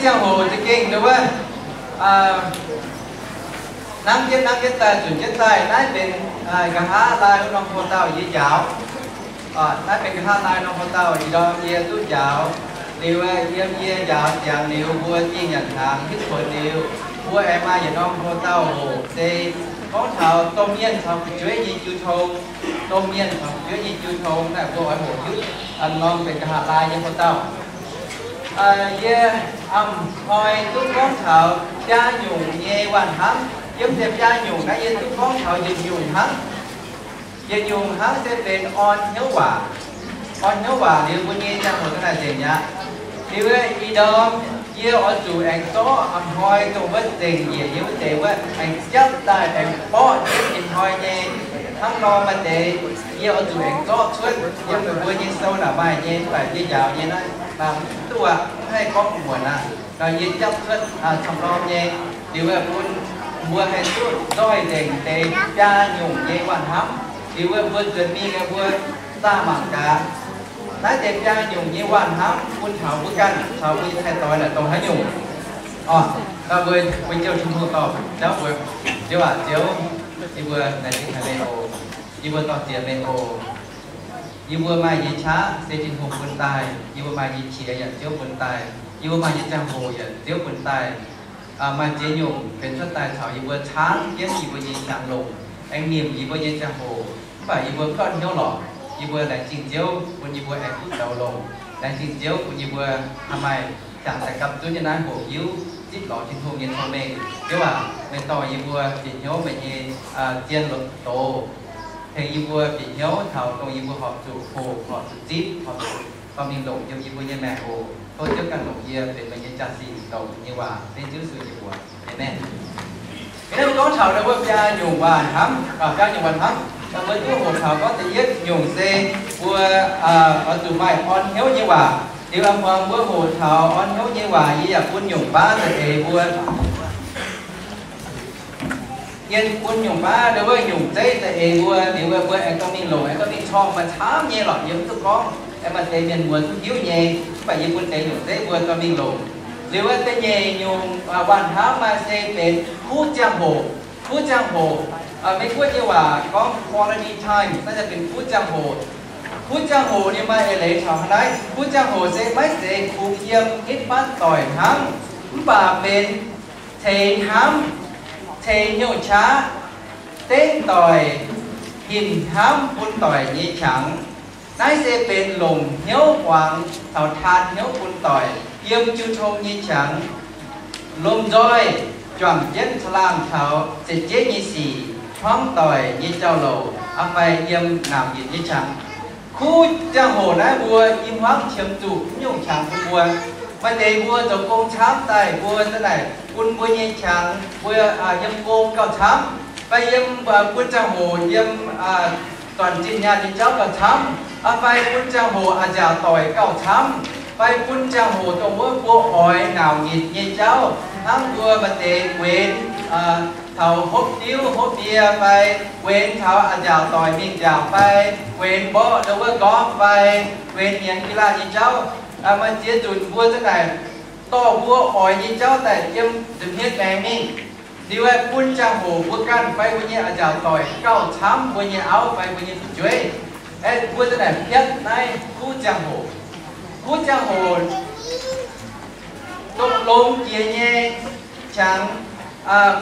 Ziangh hoc za'gengh nduov wuov, hnangv jienv hnangv jienv daaih, zunc jienv daaih, naaiv benx nqa'haav laai wuov norm hlo dauh yie njaaux. Naaiv benx nqa'haav laai norm hlo dauh ih ndorm yie duqv njaaux. Liuz yiem yie njaaux ziangx liuz mbuo dingh nyanc hnaangx hitv kuonx liuz, mbuo aengx maaih yietc norm hlo dauh hoc se gorngv taux domh mienh caux fu'jueiv nyei jiu tong. Domh mienh caux fu'jueiv nyei jiu tong naaic mbuo oix hoqc hiuv norm benx nqa'haav laai nyei hlo dauh. Yie a'hnoi duqv gorngv taux biaa nyungc nyei waac hnamv. Yiem deix biaa nyungc naaiv yie duqv gorngv taux yietc nyungc hnangv. Yietc nyungc hnangv se benx orn hnyouv waac. Orn hnyouv waac liuz mbuo nyei ziangh hoc ga'naaiv nzengc mi'aqv. Liuz ih ndorm yie oix zuqc aengx zorqv a'hnoi dongh wuov nzengc njiec yiem wuov deix wuov aengx japv daaih aengx borqv jienv ih hnoi nyei hnangv nor maaih deix, yie oix zuqc aengx zorqv cuotv yiem meih mbuo nyei sou naaic maaih nyei, mv baac yie njaaux nyei naaiv mv duqv aqv, mv haih gorngv muonc aqv. Nor yie japv cuotv camv norm nyei, liuz bun mbuo haih duqv nzoih nzengc deix biaa nyungc nyei waac hnamv. Liuz mbuo nzuonx mingh mbuo zaah mangc gaax, naaiv deix biaa nyungc nyei waac hnamv bun taux mbuo ganh caux mbuo nyei cai-doix naaic dongh haaix nyungc. Orqc, mbuo, mbuo Ziouv Tin-Hungh dorh jauv mbuo, Ziouv aac, Ziouv, yie mbuo laengz zingh haic meih oc. Yie mbuo dor-ziec meih oc. Yie mbuo maaih nyei qaqv se Tin-Hungh bun daaih. Yie mbuo maaih nyei qiex yaac Ziouv bun daaih. Yie mbuo maaih nyei ziangh hoc yaac Ziouv bun daaih. Maaih ziex nyungc benx cuotv daaih caux yie mbuo caangv jienv yie mbuo nyei hnyangx-longc, aengx nimc yie mbuo nyei ziangh hoc. Mv baac yie mbuo gauh hnyouv lorqc. Yie mbuo laengz zingh Ziouv bun yie mbuo aengx duqv zoux longx. Laengz zingh Ziouv bun yie mbuo haih maaih jangx daaih gapv zunv nyei naaiv hoqc hiuv zipv lorz Tin-Hungh nyei cong-mengh. Ziouv aac, meih dorh yie mbuo bieqc hnyouv meih nyei zien doz, tengx yie mbuo bieqc hnyouv taux dongh yie mbuo horpc zuqc hoqc, horpc zuqc zipv, horpc zuqc dorh mingh longc yiem yie mbuo nyei maengc oc. Tov Ziouv ganh longc yie benx meih nyei jaa-sic douc nyei waac. Dengv Ziouv Yesu nyei mbuox. Aamen. Ih hnoi mbuo gorngv taux wuov biaa nyungc waac hnamv, biaa nyungc waac hnamv, mbuo duqv hoqc taux gorngv da'yietv nyungc se mbuo oix zuqc maaih orn hnyouv nyei waac. Liuz a'hnoi mbuo hoqc taux orn hnyouv nyei waac, yie yaac bun nyungc baav za'eix mbuo. Yie bun nyungc baav, wuov nyungc zeiv za'eix mbuo, liuz mbuo aengx dorh mingh longc, aengx dorh mingh corng, maaih camv nyei lorqc, yie mv duqv gorngv, aengx maaih deix mienh muoz duqv hiuv nyei, mv baac yie bun deix nyungc zeiv mbuo dorh mingh longc. Liuz wuov da'nyeic nyungc waac hnamv maaih se benx kuv ziangh hoc. Kuv ziangh hoc, Meiv Guoqv nyei waac gorngv quality time, naaiv se benx kuv ziangh hoc. Kuv ziangh hoc ninh maaih eix leiz taux hnangv naaiv. Kuv ziangh hoc se maiv zeiz kungx yiem nitv fatv doic hnamv, mv baac benx ceix hnamv, ceix hnyouv qaqv, dengv doic hinc hnamv bun doic nyei qangx. Naaiv se benx longc hnyouv muangx caux taan hnyouv bun doic yiem jiu tong nyei qangx. Lomh nzoih juangc jienv caangh laangh taux za'jeiv nyei sic, hmuangv doic nyei jauv-louc, a'fai yiem naanc nyitc nyei qangx. Kuv ziangh hoc naaiv mbuo i hmuangv qiemx zuqc mv nyungc qangx bun mbuo. Maaih deix mbuo zoux gong camv daaih, mbuo za'naaic bun mbuo nyei qangx, mbuo yiem gong gauh camv, fai yiem bun ziangh hoc yiem zornc zinh nyaanh nyei jauv gauh camv, fai bun ziangh hoc a'nziaauc doic gauh camv, fai bun ziangh hoc dongh wuov mbuo oix naanc nyitc nyei jauv, hnangv mbuo maaih deix wenx taux hopv diuv hopv ndie fai wenx taux a'nziaauc doic mingh nziaauc fai wenx mborqv ndau wuov golf fai wenx nyienx กีฬา nyei jauv. Maaih ziex nzunc mbuo za'naaic dorh mbuo oix nyei jauv daaih yiem nza'hmien maengx mingh. Liuz bun ziangh hoc mbuo ganh fai mbuo nyei a'nziaauc doic gauh camv mbuo nyei auv fai mbuo nyei fu'jueiv. Aeqv, mbuo za'naaic piatv naaiv kuv ziangh hoc. Kuv ziangh hoc dongh longx jiex nyei qangx,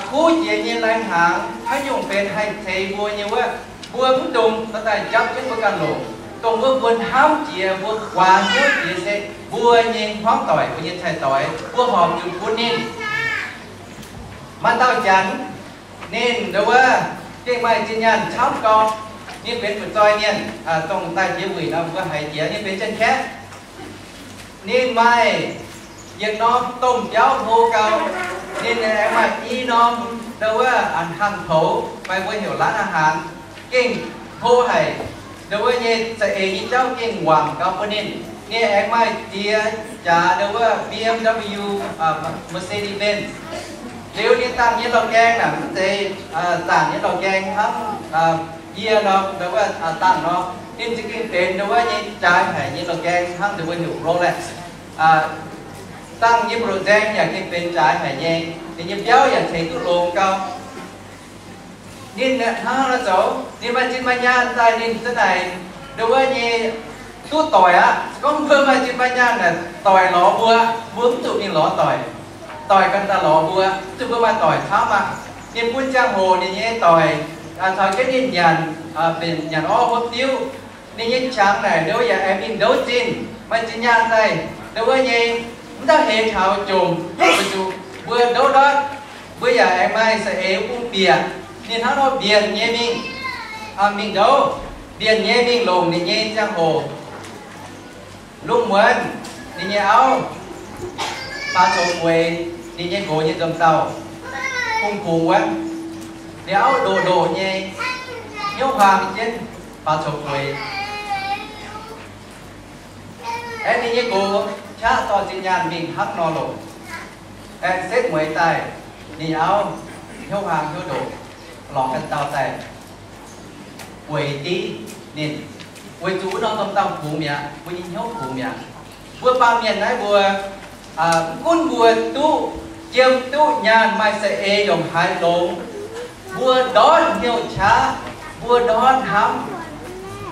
kuv jiex nyei lai-hnaangx, haaix nyungc benx haih ceix mbuo nyei wuov, mbuo mv dungx dorh daaih japv jienv mbuo ganh longc. Dongh wuov mbuo hnamv jiex, mbuo guaax hnyouv jiex se mbuo nyei hmuangv doic, mbuo nyei cai-doix, mbuo horpc zuqc bun ninh. Maaih dauh Janx, ninh ndau wuov gengh maaih zinh nyaanh camv gau. Ninh benx fu'zoih mienh, dongh daaih jiex wuic nor mbuo haiz jiex ninh benx Janx-Kaeqv. Ninh maaih yietc norm domh biauv hlo gau. Ninh aengx maaih i norm ndau wuov a'hnangv poux fai mbuo heuc ร้านอาหาร, gengh hlo haic. Ndau wuov nyei za'eix nyei jauv gengh wangc gau bun ninh. Ninh aengx maaih ziex jaax ndau wuov B M W, Mercedes-Benz. Liuz ninh dangh nyei lorh gaeng naaic mv zeiz zaanc nyei lorh gaeng hnangv yie nor, ndau wuov dangh nor. Ninh za'gengh benx ndau wuov nyei jaaix haic nyei lorh gaeng hnangv ndau wuov heuc Rolex. Dangh nyei mbu'ndongx nzaeng yaac gengh benx jaaix haic nyei. Ninh nyei biauv yaac ceix duqv longx gau. Ninh hnangv nor zoux, ninh maaih zinh maaih nyaanh daaih ninh za'naaic nduov wuov nyei duqv doic aqv. Se gorngv mbuo maaih zinh maaih nyaanh naaic doic lorz mbuo, mbuo mv zuqc mingh lorz doic. Doic ganh daaih lorz mbuo, mv zuqc mbuo maaih doic camv aqv. Ninh bun ziangh hoc ninh nyei doic caux jienv ninh nyanc, benx nyanc orv hopv diuv. Ninh nyei qangx naaic nduov wuov yaac aengx mingh ndouv zinh, maaih zinh nyaanh daaih nduov wuov nyei, mv dauh heix taux jomc, weic zuqc mbuo ndouv ndortv, mbuo yaac aengx maaih saeng-eix bung bieqc. Ninh hnangv nor mbienc nyei mingh, mingh ndouv, mbienc nyei mingh longc ninh nyei ziangh hoc. Lungh muonz ninh nyei auv faaux coux bueix ninh nyei nqox nyei nzomz dauh, kungx-kungx wuonv. Ninh auv ndoqc ndoqc nyei, hnyouv huaang jienv faaux coux bueix. Aengx ninh nyei nqox qaqv dorh zinh nyaanh mingh hnangv nor longc. Aengx setv mueiz daaih, ninh auv hnyouv huaang hnyouv ndoqc, lorz ganh dauh daaih bueix div ninh, weic zuqc wuov norm domh dauh kungx mi'aqv, mbuo nyei hnyouv kungx mi'aqv. Mbuo baamh mienh naaiv mbuo, mv gunv mbuo duqv jiem duqv nyaanh, maaih saeng-eix ndongc haaix longx, mbuo ndortv hnyouv qaqv, mbuo ndortv hnamv,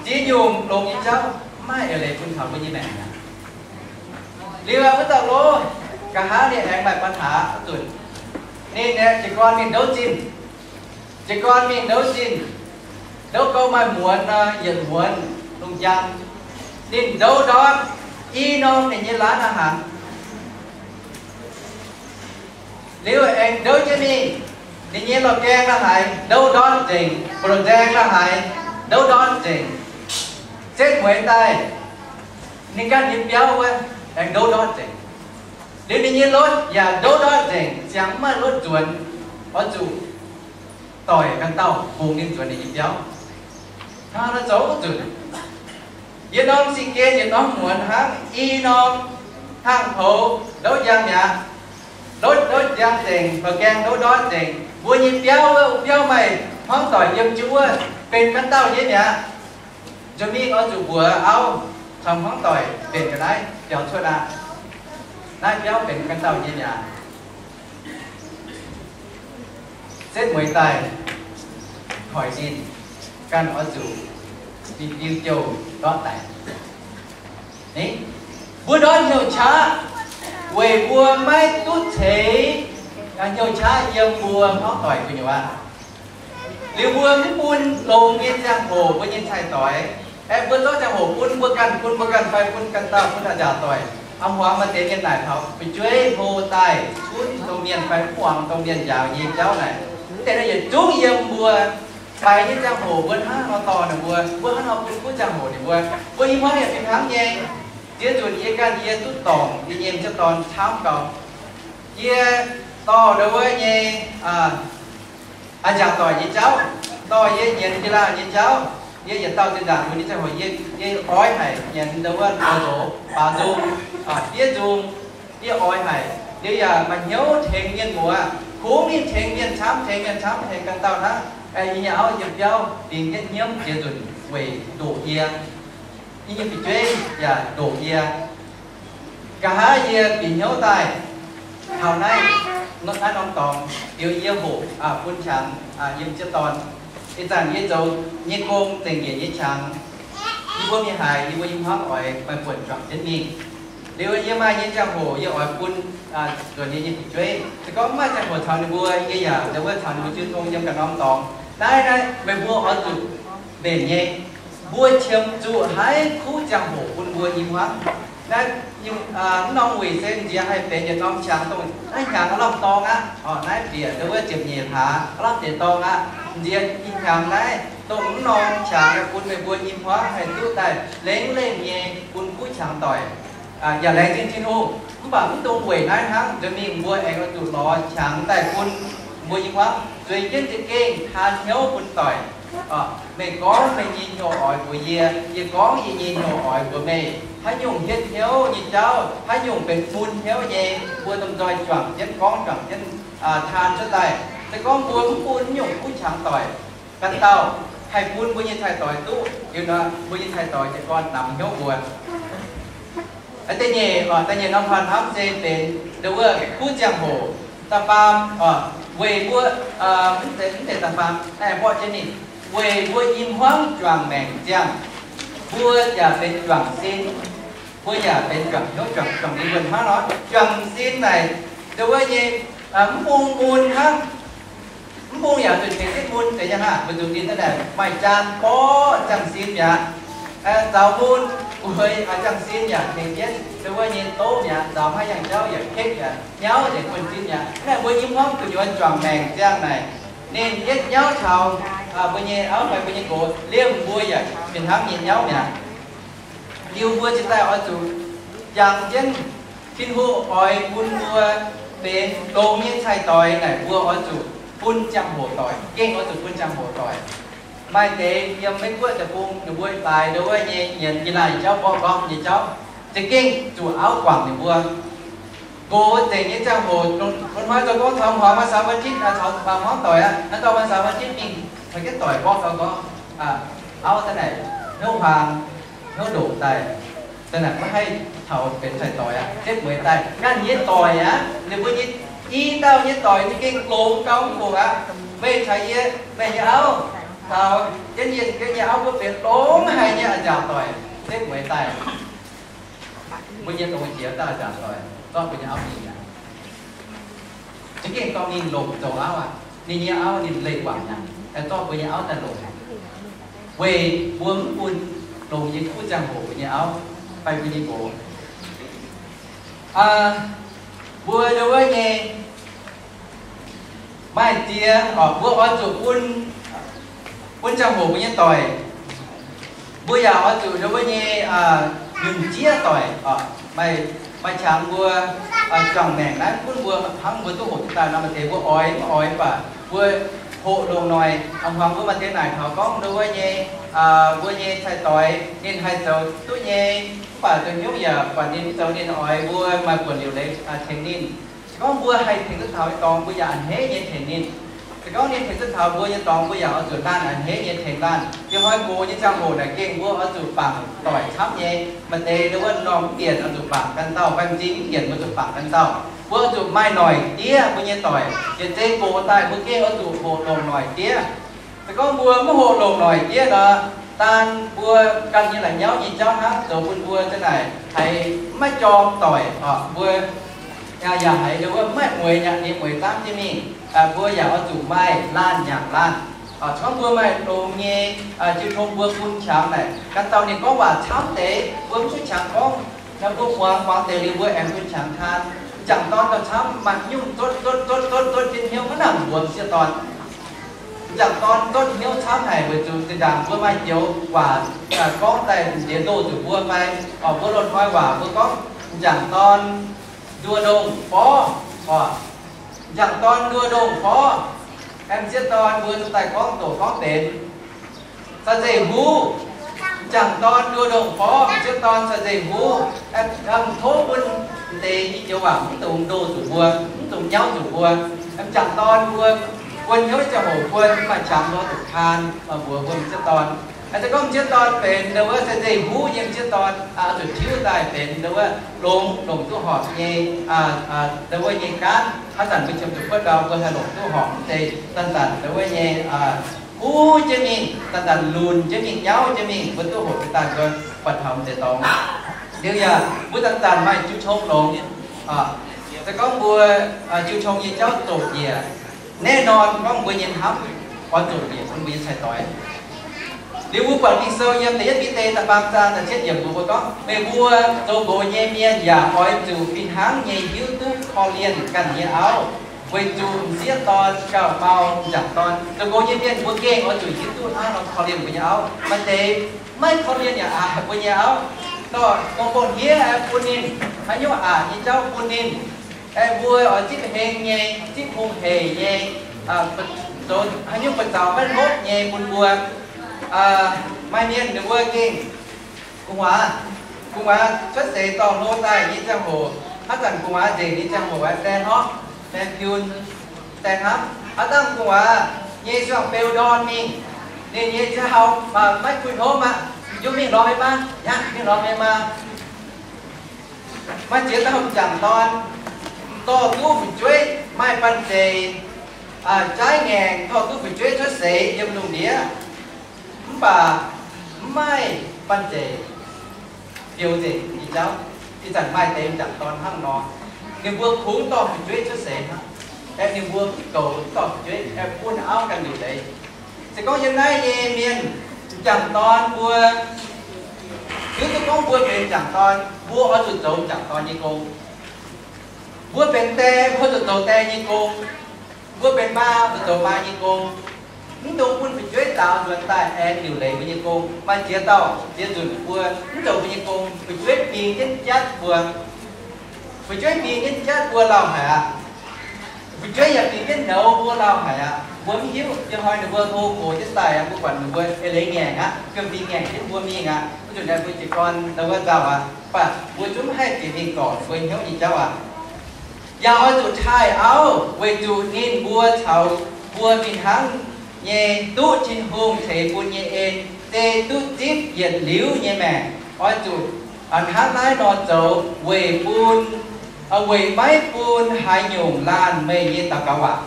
ziex nyungc longx nyei jauv mv maaih eix leiz bun taux mbuo nyei maengc aqv. Liuz wuov dauh lov, nqa'haav ninh aengx maaih ปัญหา zunc. Ninh aeqv, jiez gorn mingh ndouv zinh, jiez gorn mingh ndouv zinh, ndouv gau maaih muonz nor, yietc muonz lungh njang, ninh ndouv ndortv i norm ninh nyei ร้านอาหาร. Liuz aengx ndouv jienv mingh, ninh nyei lorh gaeng la'haaix ndouv ndortv nzengc, ba'lonx nzaeng la'haaix ndouv ndortv nzengc. Setv mueiz daaih, ninh ganh nyei biauv wuov aengx ndouv ndortv nzengc. Liuz ninh nyei รถ yaac ndouv ndortv nzengc, siang mv maaih รถ nzuonx, oix zuqc doic ganh dauh bungx ninh nzuonx ninh nyei biauv. Hnangv nor zoux nzunc. Yietc norm sin-gen yietc norm muonz hnangv, i norm hnangv poux ndouv njang mi'aqv. Ndouv, ndouv njang nzengc, lorh gaeng ndouv ndortv nzengc. Mbuo nyei biauv wuov, biauv maaih hmuangv doic yiem jienv wuov, benx ganh dauh nyei mi'aqv. Nzunc mingh oix zuqc mbuox auv caux hmuangv doic mbenc ga'naaiv biaux cuotv aqv. Naaiv biauv benx ganh dauh nyei mi'aqv. Setv mueiz daaih, hoic ninh ganh oix zuqc mingh biu jouh ndortv daic. Mbuo ndortv hnyouv qaqv weic mbuo maiv duqv ceix hnyouv qaqv yiem mbuo hmuangv doic gu'nyuoz aqv. Liuz mbuo mv bun longx nyei ziangh hoc mbuo nyei cai-doix, aeqv, mbuo zorqv ziangh hoc bun mbuo ganh, bun mbuo ganh fai bun ganh dauh, bun a'nziaauc doic, a'hmuangx maaih deix mienh naaic taux fu'jueiv hlo daaih gunv dongh mienh fai mv muangx dongh mienh njaaux nyei jauv naaic, mv deix naaiv yietc zungv yiem mbuo faix nyei ziangh hoc mbuo hnangv nor dorh ninh mbuo, mbuo hnangv nor bun kuv ziangh hoc ninh mbuo. Mbuo i hmuangv yaac fih hnangv nyei. Ziex nzunc yie ganh yie duqv dorngc yie nyei m'sieqv dorn camv gau. Yie dorh ndau wuov nyei a'nziaauc doic nyei jauv, dorh yie nyienz jiex laangh nyei jauv, yie yietc dauh zinh ndaangc mbuo nyei ziangh hoc yie, yie oix haic nyienz ndau wuov oix nzox baaux nzung, fiev nzung, yie oix haic. Liuz yaac maaih hnyouv tengx mienh muoz, kungx ninh tengx mienh camv, tengx mienh camv, tengx ganh dauh hnangv. Yie nyei auv yiem biauv dingc jienv hnyouv ziex nzunc weic ndoqc yie. Yie nyei fu'jueiv yaac ndoqc yie. Nqa'haav yie bieqc hnyouv daaih taux naaiv, naaiv norm dorngx, liuz yie hoqc bun qangx yie m'sieqv dorn. Ih zanc yie zoux nyei gong zengc njiec nyei qangx, yie mbuo mingh haaix, yie mbuo i hmuangv oix maaih buonc juangc jienv mingh. Liuz yie maaih nyei ziangh hoc yie oix bun nzuonx yie nyei fu'jueiv. Se gorngv mv maaih ziangh hoc caux ninh mbuo, yie yaac ndau wuov caux ninh mbuo jiu tong yiem ganh norm dorngx. Naaiv, naaiv meih mbuo oix zuqc mbenc nyei. Mbuo qiemx zuqc haiv kuv ziangh hoc bun mbuo i hmuangv. Naaiv, mv norm wuic se nziex haih benx yietc norm qangx dongh naaiv hnyangx aav lamh dorng aqv. Naaiv bieqc ndau wuov ziepc nyeic hlaax aav lamh deix dorng aqv. Nziex ih hnyangx naaiv dongh mv norm qangx bun meih mbuo i hmuangv haih duqv daaih lengv lengh nyei bun kuv qangx doic, yaac laengz zingh Tin-Hungh. Mv baac mv dungx weic naaiv hnangv, nzunc mingh mbuo aengx oix zuqc lorz qangx daaih bun mbuo i hmuangv zueiz jienv za'gengh taan hnyouv bun doic. Meih gorngv meih nyei hnyouv oix mbuox yie, yie gorngv yie nyei hnyouv oix mbuox meih. Haaix nyungc hietv hnyouv nyei jauv, haaix nyungc benx mun hnyouv nyei, mbuo domh nzoih juangc jienv gorngv, juangc jienv taan cuotv daaih. Se gorngv mbuo mv bun nyungc kuv qangx doic, ganh dauh haih bun mbuo nyei cai-doix duqv, liuz nor mbuo nyei cai-doix jiez gorn namx hnyouv mbuo. Da'nyeic, da'nyeic norm hnamv se benx ndau wuov kuv ziangh hoc. Da'faam, weic mbuo, mv zeiz, mv zeiz da'faam, naaiv mborqv jienv ninh, weic mbuo i hmuangv juangc maengc ziangh, mbuo yaac benx juangc sin, mbuo yaac benx juangc hnyouv, juangc, juangc lingh wuonh hnangv nor. Juangc sin naaic, ndau wuov nyei, mv bung mun hnangv. Mv bung yaac zuqc tengx jienv mun deix nyei haah, weic zuqc ninh daaih maaih jaan borqv ziangh sin mi'aqv. Zaux mun, weic ziangh sin yaac tengx jienv ndau wuov nyei douv mi'aqv. Zaux maiv yangh jauv yaac kekv yaac nyauv yaac buonv-sin mi'aqv. Naaiv mbuo i hmuangv gu'nyuoz juangc maengc ziangh naaic, ninh yietv nyauv taux mbuo nyei auv fai mbuo nyei nqox, liemh mbuo yaac fih hnangv nyei nyauv mi'aqv. Liuz mbuo cingx daaih oix zuqc jangx jienv Tin-Hungh oix bun mbuo benx longx nyei cai-doix naaic, mbuo oix zuqc bun ziangh hoc doic, gengh oix zuqc bun ziangh hoc doic. Maaih deix yiem Meiv Guoqv deic-bung ninh mbuo laaix ndau wuov nyei nyienz, yie laaih jauv mborqv gorngv nyei jauv, za'gengh zuqc auv guangc ninh mbuo. Nqox zengc nyei ziangh hoc, bun hnoi zoux gong caux hmuangx maaih saax wan jitv, caux maaih hmuangv doic aqv, hnangv dorh maaih saax wan jitv mingh caux jienv doic mborqv gau gorngv, auv daaih naaic hnyouv huaang, hnyouv ndoqc daaih, daaih naaic maiv haih taux benx cai-doic aqv, setv mueiz daaih. Ganh nyei doic aqv, ninh mbuo nyei i dauh nyei doic ninh gengh longx gau mv bung aqv. Meih caux yie, meih nyei auv, caux jienv yie, yie nyei auv mbuo benx longx haic nyei a'nziaauc doic, setv mueiz daaih. Mbuo nyei longx jiex dauh a'nziaauc doic, zorqv mbuo nyei auv mingh aqv. Za'gengh dorh ninh longc zoux auv aqv. Ninh nyei auv ninh leih guangc aqv, zorqv mbuo nyei auv daaih longc. Weic mbuo mv bun longx nyei kuv ziangh hoc mbuo nyei auv fai mbuo nyei nqox. Mbuo ndau wuov nyei maaih ziex, mbuo oix zuqc bun, bun ziangh hoc mbuo nyei doic. Mbuo yaac oix zuqc ndau wuov nyei nunc zieqv doic, maaih, maaih qangx mbuo juangc maengc naaiv gunv mbuo hnangv mbuo duqv hoqc daaih nor, maaih deix mbuo oix mv oix mv baac mbuo hoqc longc noic. A'hmuangx mbuo maaih deix naaic taux gorngv ndau wuov nyei, mbuo nyei cai-doix ninh haih zoux duqv nyei, mv baac zoux hnyouv yaac buatc ninh mv zoux ninh oix mbuo maaih buonc liuc leiz tengx ninh. Se gorngv mbuo haih tengx duqv taux nyei dorngx, mbuo yaac a'hneiv nyei tengx ninh. Se gorngv ninh tengx duqv taux mbuo nyei dorngx, mbuo yaac oix zuqc laanh a'hneiv nyei tengx laanh. Ih hnoi gox nyei ziangh hoc naaic gengh mbuo oix zuqc bangc doic camv nyei. Maaih deix ndau wuov norm mv dienc oix zuqc bangc ganh dauh, fai m'zing mv dienc mbuo zuqc bangc ganh dauh. Mbuo oix zuqc maaih noic diev mbuo nyei doic. Yietc zei gox daaih mbuo gengh oix zuqc hoqc longc noic diev. Se gorngv mbuo mv hoqc longc noic diev nor, daan mbuo ganh nyei la'nyauv nyei jauv hnangv, zoux bun mbuo za'naaic haiz maiv jorm doic oc. Mbuo yaac haiz ndau wuov maiv mueiz nyei, mueiz zaamv jienv mingh. Mbuo yaac oix zuqc maaih laanh nyanc laanh. Gorngv mbuo maaih longx nyei jiu tong mbuo bun qangx naaic, ganh dauh ninh gorngv waac camv deix, mbuo mv duqv qangx gorngv. Naaiv mbuo muangx muangx deix liuz mbuo aengx bun qangx taan. M'jangc dorn gauh camv, maaih nyungc zotv zotv zotv zotv zotv jienv hnyouv maiv nangc mbuox m'sieqv dorn. M'jangc dorn zotv hnyouv camv haic weic zuqc zinh ndaangc mbuo maaih joux waac gorngv daaih m'nziex ndoh zuqc mbuo fai, mbuo loz-hnoi waac mbuo gorngv m'jangc dorn nduov ndongh borv, m'jangc dorn nduov ndongh borv, m'sieqv dorn mbuo daaih gorngv doqc gorngv benx sai-nzengc huv. M'jangc dorn nduov ndongh borv, m'sieqv dorn sai-nzengc huv. Tov bun deix nyei joux waac mv dungx ndoh zuqc mbuo, mv dungx nyauv zuqc mbuo. M'jangc dorn mbuo buon hnyouv ziangh hoc buon maaih qangx mbuo zuqc kaan mbuox mbuo m'sieqv dorn. Se gorngv m'sieqv dorn benx ndau wuov sai-nzengc huv nyei m'sieqv dorn, zuqc tiuv daaih benx ndau wuov longx, longc duqv horpc nyei, ndau wuov nyei gaanv. Haaix zanc mbuo qiemx zuqc kuotv ndau mbuo haih longc duqv horpc deix zanc-zanc ndau wuov nyei huv jienv mingh, zanc-zanc lunc jienv mingh, nyauv jienv mingh, mbuo duqv hoqc daaih mbuo buatc taux m'deix dorngx. Liuz yaac mbuo zanc-zanc maaih jiu tong longx. Se gorngv mbuo jiu tong nyei jauv zoqc njiec, แน่นอน gorngv mbuo nyei hnamv oix zoqc njiec bun mbuo nyei cai-doix. Liuz mbuo buatc Ging-Sou yiem da'yietv Bide da'faam zaang da'cietv yiemc mbuox mbuo gorngv, meih mbuo zoux nqox nyei mienh yaac oix zuqc fih hnangv nyei hiuv duqv korv-lienh ganh nyei auv, weic zuqc m'sieqv dorn gauh mau m'jangc dorn. Zoux nqox nyei mienh mbuo gengh oix zuqc hiuv duqv hnangv nor korv-lienh mbuo nyei auv. Maaih deix maiv korv-lienh yaac aqc mbuo nyei auv. Dorh dongh bouh hniev bun ninh, haaix nyungc aqc nyei jauv bun ninh. Mbuo oix zipv heng nyei, zipv hungh heic nyei, zoux haaix nyungc buoz-zaux maiv hnopv nyei bun mbuo. Maaih mienh ninh mbuo gengh gu'nguaaz, gu'nguaaz cuotv seix dorh hlo daaih nyei ziangh hoc, haaix zanc gu'nguaaz nzengc nyei ziangh hoc aeqv, saeng hnopv, saeng piun, saeng hnamv. Haaix zanc gu'nguaaz nyei suangx beu ndorn mingh, ninh nyei ziangh hoc maiv kuinx hlo aqv, yungh mingh lorz mienh maah, yaac mingh lorz mienh maah. Maaih ziex dauh m'jangc dorn dorh duqv fu'jueiv maaih banh zeic, jaaiv ngaengc dorh duqv fu'jueiv cuotv seix yiem lungh ndiev, mv baac mv maaih banh zeic fioux nzengc nyei jauv. Ih zanc maaih deix m'jangc dorn hnangv nor, ninh mbuo kungx dorh fu'jueiv cuotv seix hnangv, aeqv, ninh mbuo goux dorh fu'jueiv aeqv, bun auv ganh liuc leiz. Se gorngv yiem naaiv nyei mienh m'jangc dorn mbuo hiuv duqv gorngv mbuo benx m'jangc dorn, mbuo oix zuqc zoux m'jangc dorn nyei gong. Mbuo benx die, mbuo zuqc zoux die nyei gong. Mbuo benx maa, zuqc zoux maa nyei gong. Mv dungx bun fu'jueiv daaux nzuonx daaih aengx liuc leiz mbuo nyei gong. Maaih ziex dauh ziex nzunc mbuo mv zoux mbuo nyei gong, fu'jueiv bingx jienv jatv mbuo. Fu'jueiv bingx jienv jatv mbuo lauh haic aqv. Fu'jueiv yaac bingx jienv nouz mbuo lauh haic aqv. Mbuo mv hiuv, ih hnoi ninh mbuo hlo gox jienv daaih aqv, mbuo buatc ninh mbuo eix leiz ngaengc aqv, gengh bingx ngaengc jienv mbuo mingh aqv. Mv zuqc naaic mbuo jiez gorn ndau wuov nzauh aqv, mv baac mbuo zungv mv haih bieqc mingh dorc ninh mbuo hnyouv nyei jauv aqv. Yaac oix zuqc taaih auv, weic zuqc ninh mbuo caux mbuo fih hnangv nyei duqv Tin-Hungh ceix bun nyei en, se duqv zipv yietc liuz nyei maengc. Oix zuqc hnangv naaiv nor zoux weic bun, weic maiv bun haaix nyungc laanh meih nyei daux gaux waac.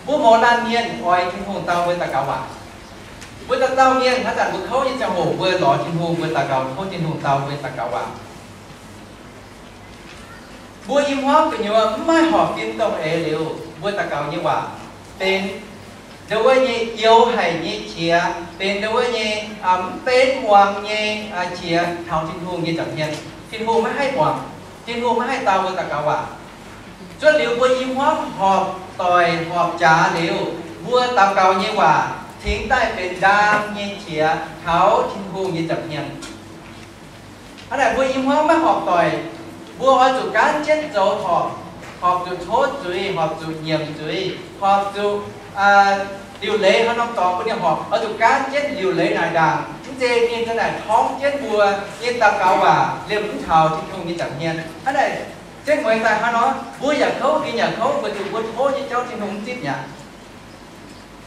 Mbuo mouz laanh mienh oix Tin-Hungh dau mbuo daux gaux waac. Mbuo dauh dauh mienh haaix zanc mbuo kouv nyei ziangh hoc mbuo lorz Tin-Hungh, mbuo daux gaux tov Tin-Hungh dau mbuo daux gaux waac. Mbuo i hmuangv gu'nyuoz mv maaih horpc fim dongh eix liuz mbuo daux gaux nyei waac benx ndau wuov nyei youx haic nyei qiex, benx ndau wuov nyei mv benx muangx nyei qiex taux Tin-Hungh nyei nza'hmien. Tin-Hungh maiv haih muangx, Tin-Hungh maiv haih dau mbuo daux gaux waac. Cuotv liuz mbuo i hmuangv horpc doic horpc jaax liuz, mbuo daux gaux nyei waac cingx daaih benx ndaam nyei qiex taux Tin-Hungh nyei nza'hmien. Hnangv naaic mbuo i hmuangv maiv horpc doic, mbuo oix zuqc gaanv jienv zoux horpc, horpc zuqc tov zuiz, horpc zuqc nyiemc zuiz, horpc zuqc liuc leiz haaix norm dorngx mbuo ninh horpc, oix zuqc gaanv jienv liuc leiz naaic ndaangc. Mv zeiz ninh za'naaic torngv jienv mbuo nyei daux gaux waac liemh mv taux Tin-Hungh nyei nza'hmien. Hnangv naaic setv mueiz daaih hnangv nor, mbuo yaac kouv, ninh yaac kouv, weic zuqc mbuo tov nyei jauv Tin-Hungh mv zipv mi'aqv.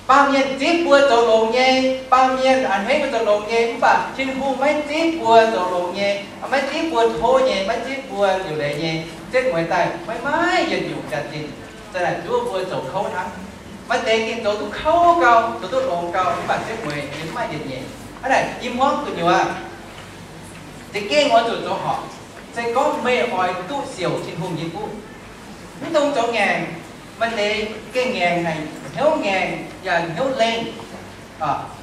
Baamh mienh zipv mbuo zoux longx nyei, baamh mienh a'hneiv mbuo zoux longx nyei, mv baac Tin-Hungh maiv zipv mbuo zoux longx nyei, maiv zipv mbuo tov nyei, maiv zipv mbuo liuc leiz nyei. Setv mueiz daaih maiv maaih yietc nyungc jaax-zinh, za'naaic zuov mbuo zoux kouv hnangv. Maaih deix gengh zoux duqv kouv gau, zoux duqv longx gau, mv baac setv mueiz yaac mv maaih yietc nyungc. Hnangv naaic i hmuangv gu'nyuoz za'gengh oix zuqc zoux horpc. Se gorngv meih oix duqv siouc Tin-Hungh nyei fuqv, mv dungx zoux ngaengc. Maaih deix gengh ngaengc haic, hnyouv ngaengc yaac hnyouv lengh.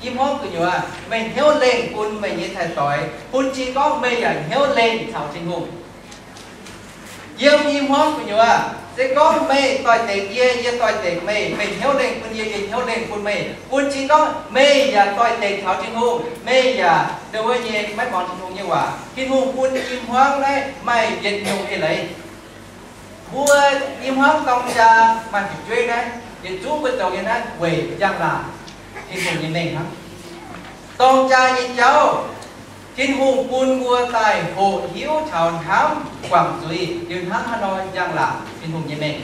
I hmuangv gu'nyuoz meih hnyouv lengh bun meih nyei cai-doix, bun cing gorngv meih yaac hnyouv lengh caux Tin-Hungh. Yiem i hmuangv gu'nyuoz, se gorngv meih doix-dekc yie, yie doix-dekc meih, meih hnyouv lengh bun yie, yie hnyouv lengh bun meih, bun cing gorngv meih yaac doix-dekc caux Tin-Hungh, meih yaac ndau wuov nyei maiv muangx Tin-Hungh nyei waac. Tin-Hungh bun i hmuangv naaiv maaih yietc nyungc eix leiz. Mbuo i hmuangv dorng jaa maaih fu'jueiv naaiv, yietc zungv mbuo zoux nyei naaiv weic njang-laangc, Tin-Hungh nyei mengh hnangv. Dorng jaa nyei jauv, Tin-Hungh bun mbuo daaih hoqc hiuv taux hnamv guangc zuiz liuz hnangv haaix nor njang-laangc Tin-Hungh nyei mengh.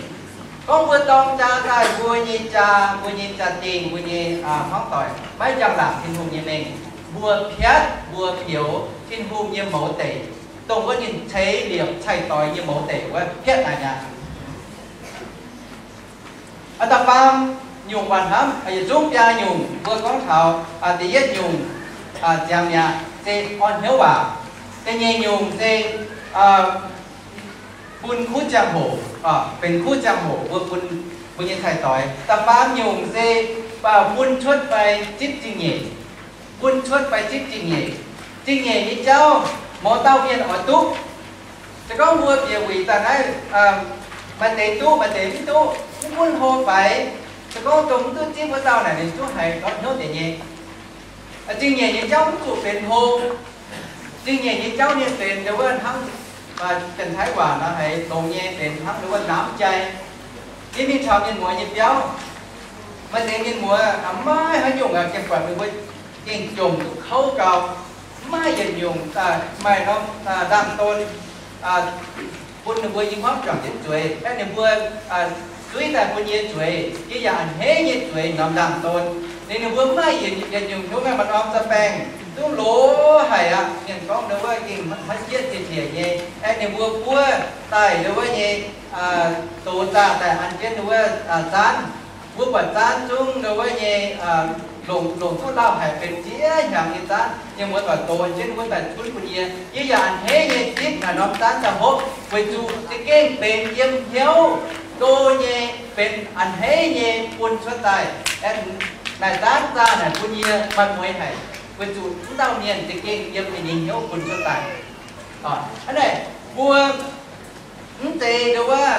Gorngv mbuo dorng jaa daaih mbuo nyei jaa, mbuo nyei jaa-dingh, mbuo nyei hmuangv doic maiv njang-laangc Tin-Hungh nyei mengh, mbuo piatv, mbuo pioux Tin-Hungh nyei mouz deic, dongh wuov ninh ceix liepc cai-doix nyei mouz deic wuov piatv naaic mi'aqv. Da'faam nyungc waac hnamv, yietc zungv biaa nyungc mbuo gorngv taux da'yietv nyungc ziangx mi'aqv se orn hnyouv waac. Da'nyeic nyungc se bun kuv ziangh hoc, benx kuv ziangh hoc mbuo bun mbuo nyei cai-doix. Da'faam nyungc se bun cuotv fai zipv zingh nyeic. Bun cuotv fai zipv zingh nyeic. Zingh nyeic nyei jauv mouz dauh mienh oix duqv. Se gorngv mbuo bieqc wuic daaih naaiv, maaih deix duqv, maaih deix mv duqv, mv gunv hlo faix. Se gorngv dongh mv duqv zipv wuov dauh naaic ninh zungv haiz ndortv hnyouv deix nyei. Zingh nyeic nyei jauv mv zuqc benx hlo. Zingh nyeic nyei jauv ninh benx ndau wuov hnangv Janx-Taiv waac nor haiz longx nyei benx hnangv ndau wuov namv jai. Yie mingh taux mienh muoz nyei biauv, maaih deix mienh muoz maiv haaix nyungc aqv, gengh buatc ninh mbuo gengh jomc duqv kouv gau, mv maaih yietc nyungc maaih norm ndaangh don bun ninh mbuo i hmuangv juangc jienv zueiz, aeqv, ninh mbuo zuiv daaih bun yie zueiz, yie yaac a'hneiv nyei zueiz norm ndaangh don. Ninh, ninh mbuo mv maaih yietc, yietc nyungc hnyouv, maaih norm za'baengh, duqv loz haic aqv. Mienh gorngv ndau wuov gengh maiv jienv dieh diec nyei. Aeqv, ninh mbuo buov daaih ndau wuov nyei, dox zaah daaih an jienv ndau wuov zaanv. Mbuo buatc zaanv zungv ndau wuov nyei, longc, longc duqv lauh haic benx ziex hnyangx nyei zaanv. Mienh muoz-doic, dox an jienv wuov daaih cunv bun yie. Yie yaac a'hneiv nyei zipv naaic norm zaanv daaih hopv, weic zuqc za'gengh benx yiem hnyouv ndo nyei, benx a'hneiv nyei bun cuotv daaih. Aeqv, naaic zaanv zaah naaic bun yie maaih mueiz haic, weic zuqc wuov dauh mienh za'gengh yiem ninh nyei hnyouv bun cuotv daaih. Hnangv naaic, mbuo mv zeiz ndau wuov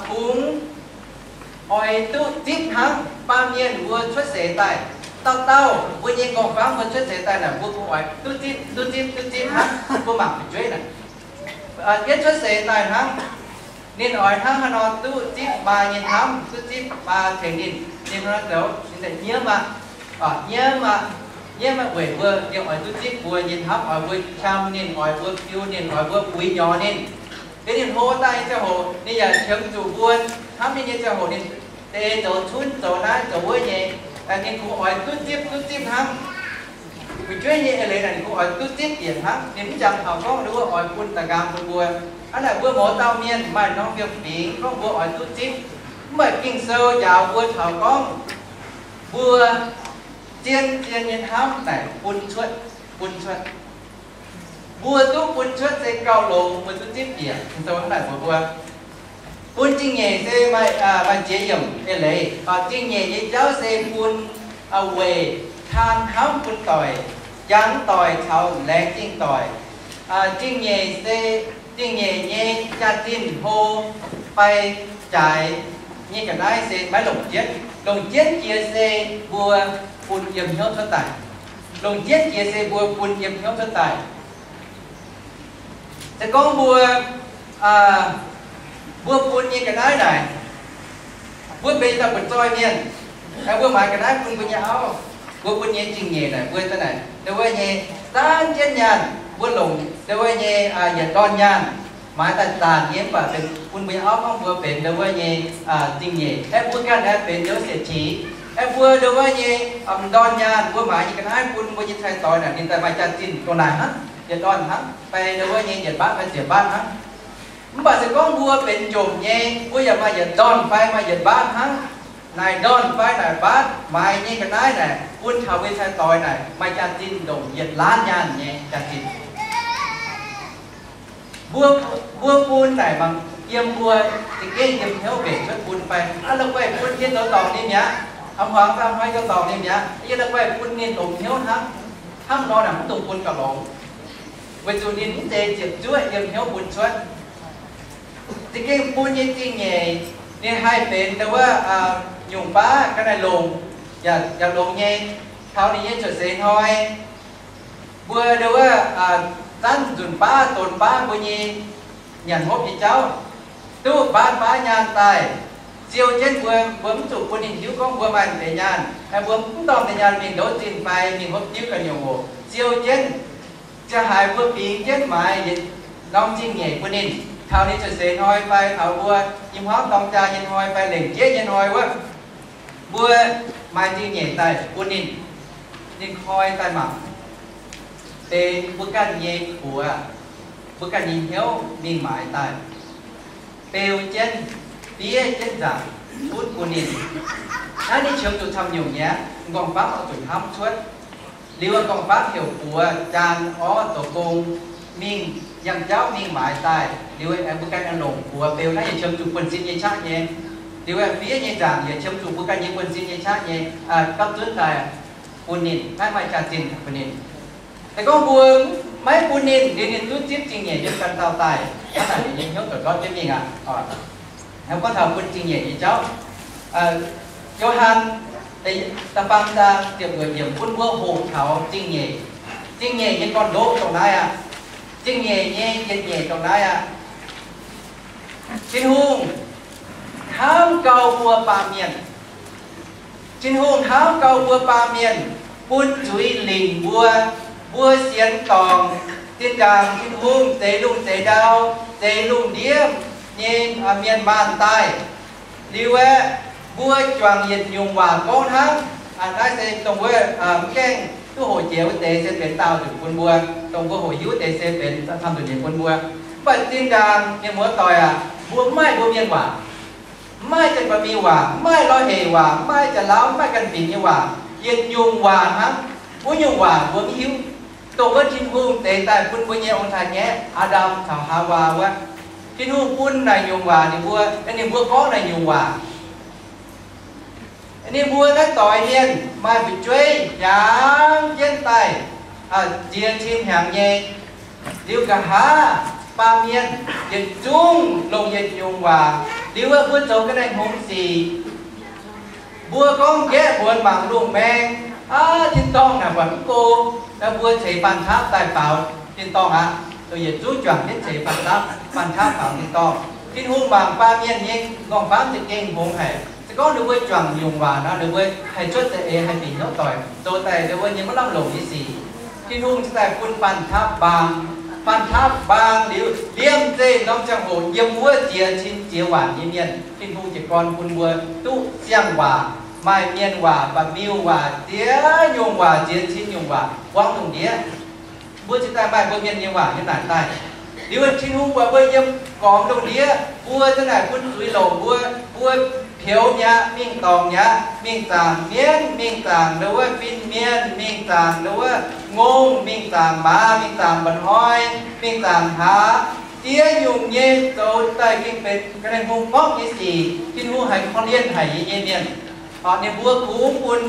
kungx oix duqv zipv hnangv. Baamh mienh mbuo cuotv seix daaih, dauh dauh mbuo nyei nqorngv-famv mbuo cuotv seix daaih naaic, mbuo kungx oix duqv zipv, duqv zipv, duqv zipv hnangv. Mbuo mangc fu'jueiv naaic, yietv cuotv seix daaih hnangv, ninh oix hnangv haaix nor duqv zipv maa nyei hnamv, duqv zipv maa tengx ninh, ninh hnangv nor zoux, ninh daaih nyiemv aqv, nyiemv aqv, nyiemv aqv. Weic mbuo ninh oix duqv zipv mbuo nyei hnamv, oix mbuo qam ninh, oix mbuo fiu ninh, oix mbuo buix nyorx ninh. Liuz ninh hlo daaih nyei ziangh hoc, ninh yaac qiemx zuqc mbuo hnamv ninh nyei ziangh hoc, ninh deix zoux cunv zoux naaiv zoux wuov nyei, ninh kungx oix duqv zipv duqv zipv hnangv. Fu'jueiv nyei eix leiz naaic ninh kungx oix duqv zipv bieqc hnangv. Ninh mv jangx taux gorngv ndau wuov oix bun da'nqaang bun mbuo. Hnangv naaic mbuo mouz dauh mienh maaih norm fiem-fingx gorngv mbuo oix duqv zipv. Mv baac Ging-Sou njaaux mbuo taux gorngv mbuo zien-zien nyei hnamv naaic bun cuotv, bun cuotv. Mbuo duqv bun cuotv se gauh longx, mbuo duqv zipv bieqc. Ging-Sou hnangv naaic mbuox mbuo, bun zingh nyeic se maaih, maaih ziex yiemc eix leiz. Zingh nyeic nyei jauv se bun, weic taan hnamv bun doic, jangx doic caux laengz zingh doic. Zingh nyeic se, zingh nyeic nyei jaax-zinh hlo fai jaaix nyei ga'naaiv se maiv longc jienv. Longc jienv jiex se mbuo bun yiem hnyouv cuotv daaih. Longc jienv jiex se mbuo bun yiem hnyouv cuotv daaih. Se gorngv mbuo, mbuo bun nyei ga'naaiv naaic, mbuo benx dauh butv-zoih mienh, mbuo maaiz ga'naaiv bun mbuo nyei auv, mbuo bun nyei zingh nyeic naaic, mbuo daaih naaic ndau wuov nyei zaanv jienv nyaanh, mbuo longc ndau wuov nyei yietc ndorn nyaanh maaiz daaih zaanc nyei, mv baac bun mbuo nyei auv gorngv mbuo benx ndau wuov nyei zingh nyeic. Aeqv, mbuo ganh aeqv benx ndau wuov siec qiex. Aeqv, mbuo ndau wuov nyei m'ndorn nyaanh mbuo maaiz nyei ga'naaiv bun mbuo nyei cai-doix naaic, ninh daaih maaih jaax-zinh dongh naaic hnangv, yietc ndorn hnangv fai ndau wuov nyei yietc mbaatv fai ziepc mbaatv hnangv. Mv baac se gorngv mbuo benx njomc nyei, mbuo yaac maaih yietc ndorn fai maaih yietc mbaatv hnangv. Naaic ndorn fai naaic mbaatv maaiz nyei ga'naaiv naaic bun taux mbuo nyei cai-doix naaic maaih jaax-zinh ndongc yietc laanv nyaanh nyei jaax-zinh. Mbuo, mbuo bun naaic mangc yiem mbuo za'gengh yiem hnyouv mbenc cuotv bun fai? Aa, la'guaih bun yie zoux dorngc ninh mi'aqv. A'hnoi fai a'hnoi zoux dorngc ninh mi'aqv. Yie la'guaih bun ninh longx hnyouv hnangv. Hnangv nor naaic mv dungx bun gauh longx, weic zuqc ninh mv zeiz ziepc zuoqv yiem hnyouv bun cuotv. Za'gengh bun nyei zingh nyeic ninh haih benx ndau wuov nyungc baav ga'naaiv longx, yaac longx nyei. Taux ninh nyei cuotv seix hnoi, mbuo ndau wuov zanv nzunc baav donx baav mbuo nyei nyanc hopv nyei jauv, duqv mbaatv baav nyaanh daaih siou jienv mbuo. Mbuo mv zuqc bun ninh hiuv gorngv mbuo maaih deix nyaanh. Mbuo mv dorh deix nyaanh mingh ndouv zinh fai mingh hopv diuv ganh nyungc oc. Siou jienv, ziangh haaix mbuo bingx jienv maaiz yietc norm zingh nyeic bun ninh, taux ninh cuotv seix hnoi fai taux mbuo i hmuangv dorng jaa nyei hnoi fai lengc jeiv nyei hnoi wuov, mbuo maaiz zingh nyeic daaih bun ninh, ninh koi daaih mangc, benx mbuo ganh nyei buoz, mbuo ganh nyei hnyouv mingh maaiz daaih, beu jienv, fiev jienv nzaangc, cunv bun ninh. Naaiv ninh qiemx zuqc camv nyungc nyei aqv. M'nqorngv-famv oix zuqc hnamv cuotv. Liuz m'nqorngv-famv heuc buoz, jaan, orv, zoux gong, mingh yangh jauv mingh maaiz daaih. Liuz aengx mbuo ganh aengx longc buoz beu. Naaiv yietc qiemx zuqc buonv-sin nyei qaqv nyei. Liuz aengx fiev nyei nzaangc yietc qiemx zuqc mbuo ganh nyei buonv-sin nyei qaqv nyei, gapv zunv daaih bun ninh, maiv maaih jaax-zinh bun ninh. Se gorngv mbuo maiv bun ninh, liuz ninh duqv zipv zingh nyeic yiem ganh dauh daaih, hnangv naaic ninh nyei hnyouv doic ndortv jienv mingh aqv. Hnangv gorngv taux bun zingh nyeic nyei jauv, Yo^han da'faam zaang ziepc luoqc yiemc bun mbuo hoqc taux zingh nyeic. Zingh nyeic nyei gorn-ndoqv dongh naaiv aqv. Zingh nyeic nyei yietc nyeic dongh naaiv aqv. Tin-Hungh hnamv gau mbuo baamh mienh. Tin-Hungh hnamv gau mbuo baamh mienh, bun zuiz lingc mbuo. Mbuo sienx dorngc zinh ndaangc Tin-Hungh zeix lungh zeix ndau, zeix lungh ndiev nyei mienh maanh daaih. Liuz aeqv, mbuo juangc yietc nyungc waac gorngv hnangv. Naaiv se dongh wuov mv gaengh Duqv hoqc jiex wuov deix se benx daauh nzunc bun mbuo, dongh mbuo hoqc hiuv deix se benx camv nzunc nyei bun mbuo. Mv baac zinh ndaangc mienh muoz-doic aac, mbuo mv maaih mbuo mienh waac, mv maaih janx-baeqc miuh waac, mv maaih lorh hec waac, mv maaih jaax-lauv, mv maaih ganh binc nyei waac, yietc nyungc waac hnangv. Wuov nyungc waac mbuo mv hiuv. Dongh wuov Tin-Hungh zeix daaih bun mbuo nyei ong-taaix-ngaeqv Aa^ndam caux Haawaa wuov, Tin-Hungh bun naaic nyungc waac ninh mbuo, ninh mbuo gorngv naaic nyungc waac. Ninh mbuo naaiv doix mienh maaih fu'jueiv hnyangx jienv daaih, ziex cin hnyangx nyei. Liuz nqa'haav baamh mienh yietc zungv longc yietc nyungc waac. Liuz wuov mbuo zoux ga'naaiv hngongx sic, mbuo gorngv nqaeqv muonz mangc lungh maeng, aav, tin-dorngh naaic buatc mv go, mbuo ceix fanh taapv daaih faaux tin-dorngh aqv. Dongh yietc zungv juangc jienv ceix fanh taapv, fanh taapv faaux tin-dorngh. Tin-Hungh mangc baamh mienh nyei m'nqorngv-famv za'gengh hngongx haic. Se gorngv ninh mbuo juangc nyungc waac nor, ninh mbuo haih cuotv za'eix, haih bieqc hnyouv doic, zoux daaih ninh mbuo nyei maiv lamh longc nyei sic. Tin-Hungh cingx daaih bun fanh taapv mbaang. Fanh taapv mbaang liuz, liemh zeih norm ziangh hoc yiem wuov ziex cin ziex waanc nyei mienh, Tin-Hungh jiez gorn bun mbuo duqv siang-waac, maaih mienh waac, baeqc miuh waac, ziex nyungc waac, ziex cin nyungc waac buangv lungh ndiev. Mbuo cingx daaih maaih mbuo mienh nyei waac nyei naaic daaih. Liuz Tin-Hungh buatc mbuo yiem gormx lungh ndiev, mbuo za'naaic bun zuiz longc mbuo, mbuo peux mi'aqv, mingh dorngc mi'aqv, mingh zaangc mienv, mingh zaangc ndau wuov fin-mienh, mingh zaangc ndau wuov ngongh, mingh zaangc maaz, mingh zaangc mba'hnoi, mingh zaangc hlaax, ziex nyungc nyei zoux daaih gengh benx ga'naaiv hungh gorngv nyei sic. Tin-Hungh haiz korv-lienh haic yie nyei mienh. Ninh mbuo kungx bun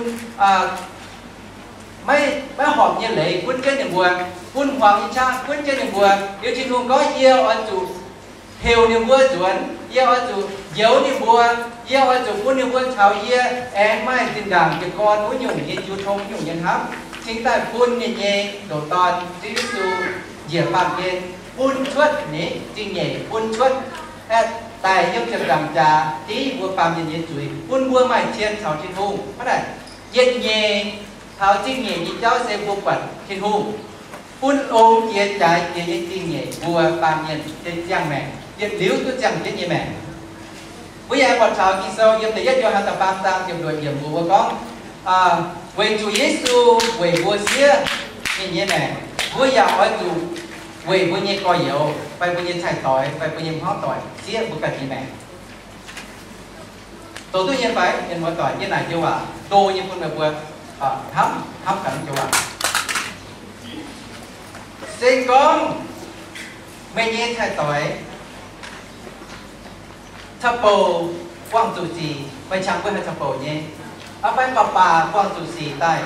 maiv, maiv horpc nyei leiz gunv jienv ninh mbuo, bun hmuangx nyei qaqv gunv jienv ninh mbuo. Liuz Tin-Hungh gorngv, yie oix zuqc heuc ninh mbuo nzuonx, yie oix zuqc njoux ninh mbuo, yie oix zuqc bun ninh mbuo caux yie aengx maaih zinh ndaangc jiez gorn wuov nyungc nyei jiu tong, wuov nyungc nyei hnamv, cingx daaih bun ninh nyei ndoqc Dorn, Ziouv Yesu, njiec baamh gen, bun cuotv ninh zingh nyeic, bun cuotv, aeqv, daic yiem ziepc nzaangc jaax div mbuo baamh mienh nyei zuiz, bun mbuo maaih cien caux Tin-Hungh. Hnangv naaic, yietc nyeic taux zingh nyeic nyei jauv se mbuo buatc Tin-Hungh bun longx jiex jaaix jiex nyei zingh nyeic mbuo baamh mienh se ziangh maengc, yietc liuz duqv ziangh jienv nyei maengc. Mbuo yaac buatc taux Ging-Sou yiem da'yietv Yo^han da'faam zaang ziepc luoqc yiemc mbuox mbuo gorngv, weic zuqc Yesu weic mbuo siev ninh nyei maengc, mbuo yaac oix zuqc weic mbuo nyei gorx-youz fai mbuo nyei cai-doix fai mbuo nyei hmuangv doic siev mbuo ganh nyei maengc. Zoux duqv nyei fai? Mienh muoz-doic, yie naaic joux waac ndo nyei bun meih mbuo hnamv, hnamv gaax joux waac. Se gorngv meih nyei cai-doix caqv-bouc buangh zuqc sic, meih qangx mbuo haih caqv-bouc nyei, aa, fai baac baac buangh zuqc sic daaih,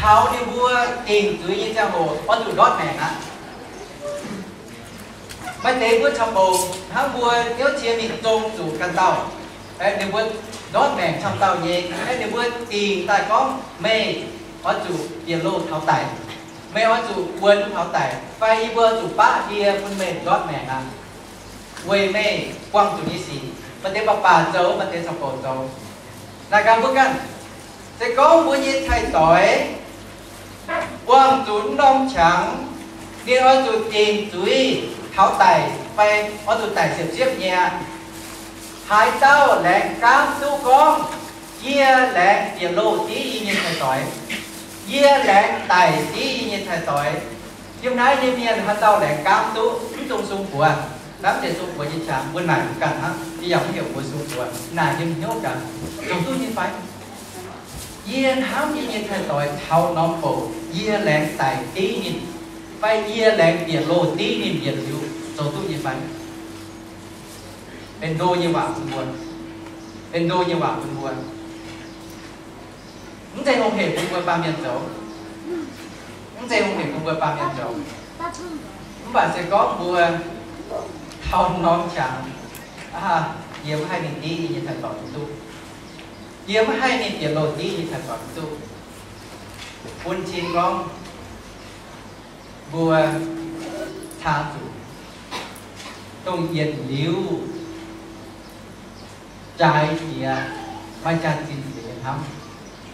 taux ninh mbuo dingc zuiz nyei ziangh hoc oix zuqc ndortv maengc aqv. Maaih deix mbuo caux bouc hnangv mbuo hnyouv cie mingh zong zuqc ganh dauh, ninh mbuo ndortv maengc camv dauh nyei, aeqv, ninh mbuo dingc daaih gorngv, meih oix zuqc bieqc loh taux daic, meih oix zuqc wuonx taux daic, fai yie mbuo oix zuqc baqv ndie bun meih ndortv maengc aqv. Weic meih buangh zuqc nyei sic, maaih deix baac baac zoux, maaih deix caux bouc zoux. Naaic gaax mbuo ganh, se gorngv mbuo nyei cai-doix buangh zuqc mv norm qangx, ninh oix zuqc dingc zuiz taux daic fai oix zuqc daic siepv-siepv nyei aqv. Haaix dauh laengz gaamv duqv gorngv, yie laengz bieqc loh div yie nyei cai-doix, yie laengz daic div yie nyei cai-doix? Yiem naaiv nyei mienh haaix dauh laengz gaamv duqv mv dungx sung buoz? Hnamv deix sung buoz nyei qangx mbuo naaic mv ganh hnangv, yie yaac mv heuc mbuo sung buoz, naaic yiem hnyouv gaax, zoux duqv nyei fai? Yie hnamv yie nyei cai-doix taux norm bouc, yie laengz daic div ninh, fai yie laengz bieqc loh div ninh yietc liuz, zoux duqv nyei fai? Benx ndo nyei waac bun mbuo. Benx ndo nyei waac bun mbuo. Mv zeiz hungh hec bun mbuo baamh mienh zoux. Mv zeiz hungh hec bun mbuo baamh mienh zoux. Mv baac se gorngv mbuo taux norm qangx, aa, yie mv haih mingh div yie nyei cai-doix mv duqv. Yie mv haih mingh bieqc loh div yie nyei cai-doix mv duqv. Bun cing gorngv mbuo caa zuqc dongh yietc liuz jaaix jiex, maaih jaax-zinh jiex nyei hnamv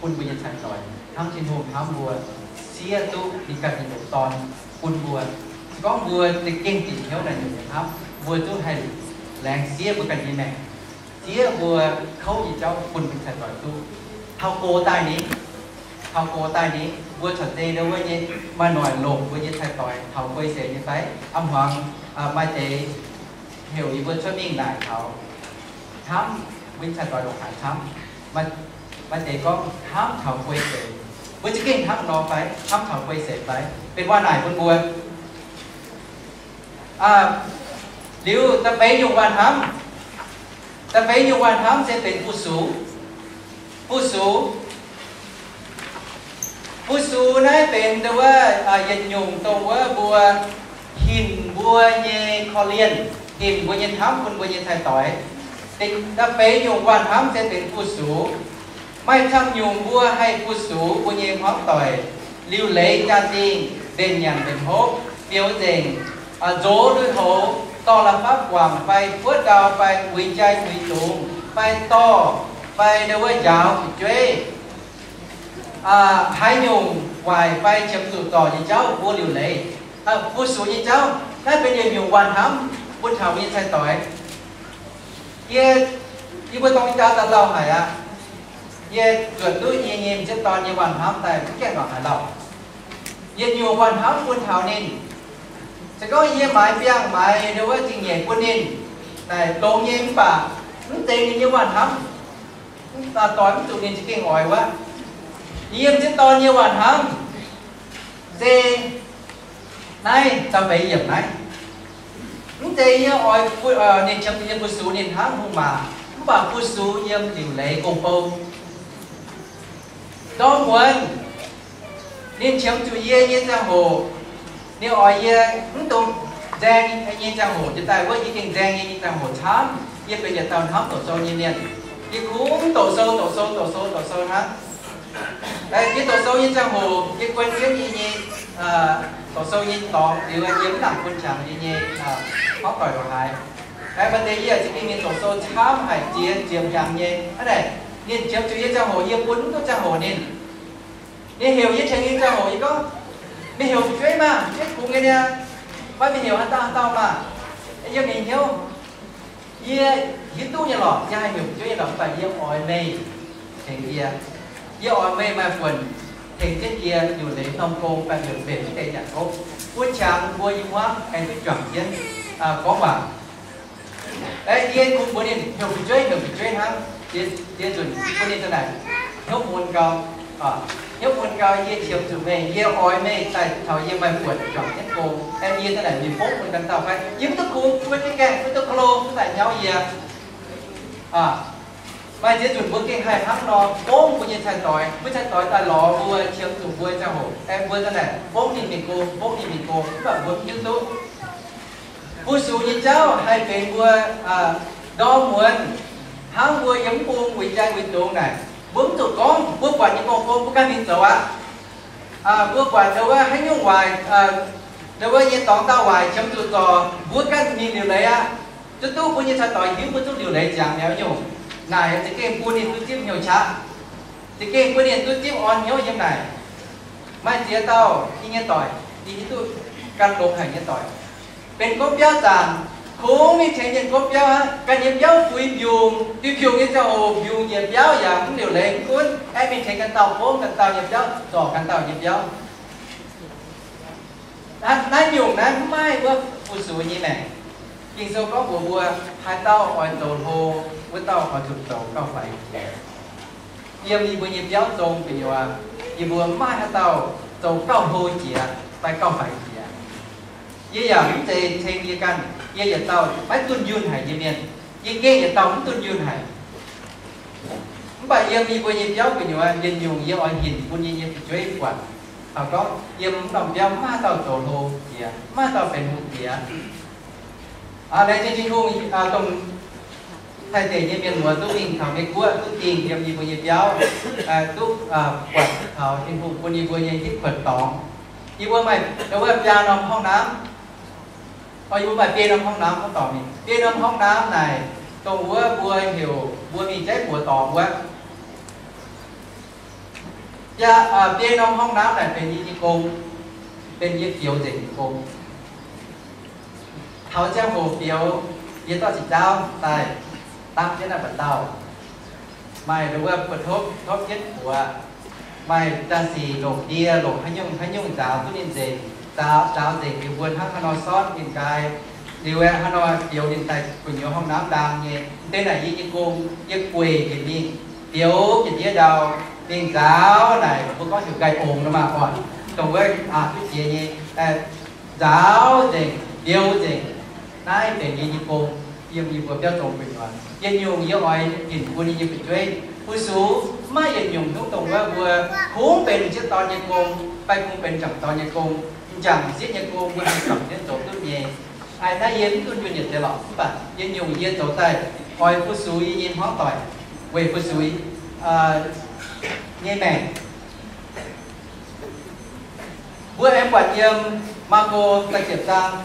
bun mbuo nyei cai-doix, hnamv Tin-Hungh hnamv mbuo, siev duqv ninh ganh nyei ndoqc Dorn bun mbuo. Se gorngv mbuo za'gengh dingc hnyouv naaic nyungc nyei hnamv, mbuo zungv haih laengz siev mbuo ganh nyei maengc, siev mbuo kouv nyei jauv bun mbuo cai-doix duqv taux gox daaih ni. Taux gox daaih ni, mbuo corc zeiz ndau wuov nyei, maaih noic longc mbuo nyei cai-doix taux guei seix nyei fai? A'hmuangx maaih deix heuc yie mbuo cuotv mingh naaic taux hnamv, mbuo nyei cai-doix longc haaix camv. Maaih deix gorngv hnamv taux guei seix. Mbuo za'gengh hnamv nor fai? Hnamv taux guei seix fai? Benx waac naaic bun mbuo. Liuz da'feix nyungc waac hnamv, da'feix nyungc waac hnamv se benx fu-sux. Fu-sux, fu-sux naaiv benx ndau wuov yietc nyungc dongh wuov mbuo hinc mbuo nyei korv-lienh, hinc mbuo nyei hnamv bun mbuo nyei cai-doix. Da'feix nyungc waac hnamv se benx fu-sux. Maaih camv nyungc mbuo haih fu-sux mbuo nyei hmuangv doic, liuc leiz jaa-dingh, mbenc nyanc mbenc hopv, biux nzengc, nzox lui-houx, dorh la'fapv guangc fai buov ndau fai uix jai uix dungz fai dorh fai ndau wuov njaaux fu'jueiv, haaix nyungc waaic fai qiemx zuqc zorc nyei jauv mbuo liuc leiz, fu-sux nyei jauv. Naaiv benx yietc nyungc waac hnamv bun taux mbuo nyei cai-doix. Yie, yie mbuo dorng jaa daaih lauh haic aqv. Yie zuotc duqv yie nyei m'sieqv dorn nyei waac hnamv daaih mv gaengh mangc haaix lauh. Yietc nyungc waac hnamv bun taux ninh. Se gorngv yie maaiz biangh maaiz ndau wuov zingh nyeic bun ninh naaic longx nyei mv baac mv zeiz ninh nyei waac hnamv, doix mv zuqc ninh za'gengh oix wuov. Yie m'sieqv dorn nyei waac hnamv se naaiv da'feix yiemc naaiv. Mv zeiz yie oix, ninh qiemx zuqc yie fu-sux ninh hnangv hungh maac, mv baac fu-sux yiem liuc leiz gong-bou. Ndorm muonz ninh qiemx zuqc yie nyei ziangh hoc, ninh oix yie mv dungx nzaeng nyei ziangh hoc, jiex daaih wuov yie gengh nzaeng nyei ziangh hoc camv. Yie benx yietc dauh hnamv doqc sou nyei mienh. Yie kungx doqc sou, doqc sou, doqc sou, doqc sou hnangv. Yie doqc sou nyei ziangh hoc, yie guon jienv yie nyei doqc sou nyei dorngx liuz, yie mv nangc bun qangx yie nyei hmuangv doic lorqc haaix. Maaih deix yie za'gengh mingh doqc sou camv haic, ziex ziepc hnyangx nyei. Hnangv naaic, ninh qiemx zuqc yie ziangh hoc yie bun mv duqv ziangh hoc ninh. Ninh heuc yie tengx ninh ziangh hoc yie gorngv, meih heuc fu'jueiv maah, fu'jueiv kungx nyei niaa, fai meih heuc haaix dauh haaix dauh maah, yiem meih hnyouv. Yie hiuv duqv nyei lorqc, yie haih heuc fu'jueiv nyei lorqc, mv baac yie oix meih tengx yie. Yie oix meih maaih buonc tengx jienv yie liuc leiz norm gong fai liuc mbenc mv deix nyanc hopv, bun qangx mbuo nyei hmuangv aengx duqv juangc jienv gorngv waac. Yie kungx mbuox ninh heuc fu'jueiv, heuc fu'jueiv hnangv. Ziex nzunc bun ninh daaih naaic, hnyouv mun gau, hnyouv mun gau, yie qiemx zuqc meih, yie oix meih daaih taux yie maaih buonc juangc jienv gong. Yie daaih naaic mingh fongv bun ganh dauh fai yie mv duqv kungx, mv duqv gaengh, mv duqv klo, mv daaih nyauv yie. Maaih ziex nzunc mbuo gengh haih hnangv nor fongv mbuo nyei cai-doix, mbuo cai-doix daaih lorz mbuo, qiemx zuqc mbuo ziangh hoc, aengx mbuo daaih naaic fongv ninh mingh go, fongv ninh mingh go, mv baac mbuo mv hiuv duqv. Fu-sux nyei jauv haih benx mbuo ndorm muonz hnangv mbuo yiem mv bung uix jai uix dungz naaic, mbuo mv zuqc gorngv, mbuo buatc nyei gong-bou mbuo ganh mingh zoux aqv. Mbuo buatc ndau wuov haaix nyungc waaic, ndau wuov nyei dorngx dauh waaic qiemx zuqc zorc, mbuo ganh mingh liuc leiz aqv. Duqv duqv mbuo nyei cai-doix hiuv mbuo zungv liuc leiz ziangx mi'aqv nyungc. Naaic za'gengh bun ninh duqv zipv hnyouv qaqv, za'gengh bun ninh duqv zipv orn hnyouv yiem naaic. Maaih ziex dauh yie nyei doic, yie hiuv duqv gan longx haic nyei doic, benx gomv biauv zaangc, kungx mingh tengx mienh gomv biauv aqv. Ganh nyei biauv fuix mbiungc, diuh piungc nyei ziangh hoc mbiungc njiec biauv yaac mv liuc leiz mv gunv, aengx mingh tengx ganh dauh gomv ganh dauh nyei biauv, zorc ganh dauh nyei biauv. Naaiv nyungc naaiv mv maaih wuov fu-sux nyei maengc. Ging-Sou gorngv mbuox mbuo, haaix dauh oix zoux hlo, wuov dauh oix zuqc zoux gauh faix jiex. Yiem yie mbuo nyei biauv zong gu'nyuoz, yie mbuo mv maaih haaix dauh zoux gauh hlo jiex fai gauh faix jiex. Yie yaac mv zeiz ceng yie ganh, yie yietc dauh maiv dunh yunh haic nyei mienh. Yie gengh yietc dauh mv dunh yunh haic. Mv baac yiem yie mbuo nyei biauv gu'nyuoz yietc nyungc yie oix hinc bun yie nyei fu'jueiv buatc. Taux gorngv yiem norm biauv mv maaih haaix dauh zoux hlo jiex, mv maaih haaix dauh benx hungh jiex. Laengz zingh Tin-Hungh, dongh Taiv deic nyei mienh muoz duqv mingh taux Meiv Guoqv duqv dingh yiem yie mbuo nyei biauv, duqv buatc taux Tin-Hungh bun yie mbuo nyei hitv kuotv dorngx. Yie mbuo maaih, wuov biaa norm ห้องน้ำ, yie mbuo maaih biei norm ห้องน้ำ gorngv dorngc mingh. Biei norm ห้องน้ำ naaic, dongh wuov mbuo heuc mbuo mingh jaiv buoz dorngx wuov. Biei norm ห้องน้ำ naaic benx yie nyei gong, benx yie fioux nzengc nyei gong. Taux ziangh hoc fioux, yie zorqv cingx zaauv daaih dapv jienv naaiv mba'dauh, maaih wuov buoz-topv topv jienv buoz. maaih daaih sic longc ndie, longc haaix nyungc haaix nyungc nzaaux duqv ninh nzengc, nzaaux, nzaaux nzengc liuz mbuo hnangv haaix nor sortv ninh nqaai, liuz aeqv, haaix nor biouz ninh daaih gu'nyuoz horngh namv ndaang nyei. M'deix naaic yie nyei gong, yie gueic njiec mingh biouz ga'ndiev ndau, mingh nzaaux naaic mbuo gorngv heuc nqaai ongx nor maah, orqc, dongh wuov aqc duqv jiex nyei, nzaaux nzengc, biouz nzengc. Naaiv benx yie nyei gong yiem yie mbuo biauv zong gu'nyuoz. Yietc nyungc yie oix hinc bun yie nyei fu'jueiv, fu-sux maiv yietc nyungc, hnyouv dongh wuov mbuo kungx benx m'sieqv dorn nyei gong, fai kungx benx m'jangc dorn nyei gong, m'jangc m'sieqv nyei gong mbuo haih gamh nziex zoux duqv nyei. Aa, naaiv yie mv duqv njunh yietc deix lorqc, mv baac yietc nyungc yie zoux daaih oix fu-sux yie nyei hmuangv doic, weic fu-sux nyei maengc. Mbuo aengx buatc yiem Maako da'ziepc zaang,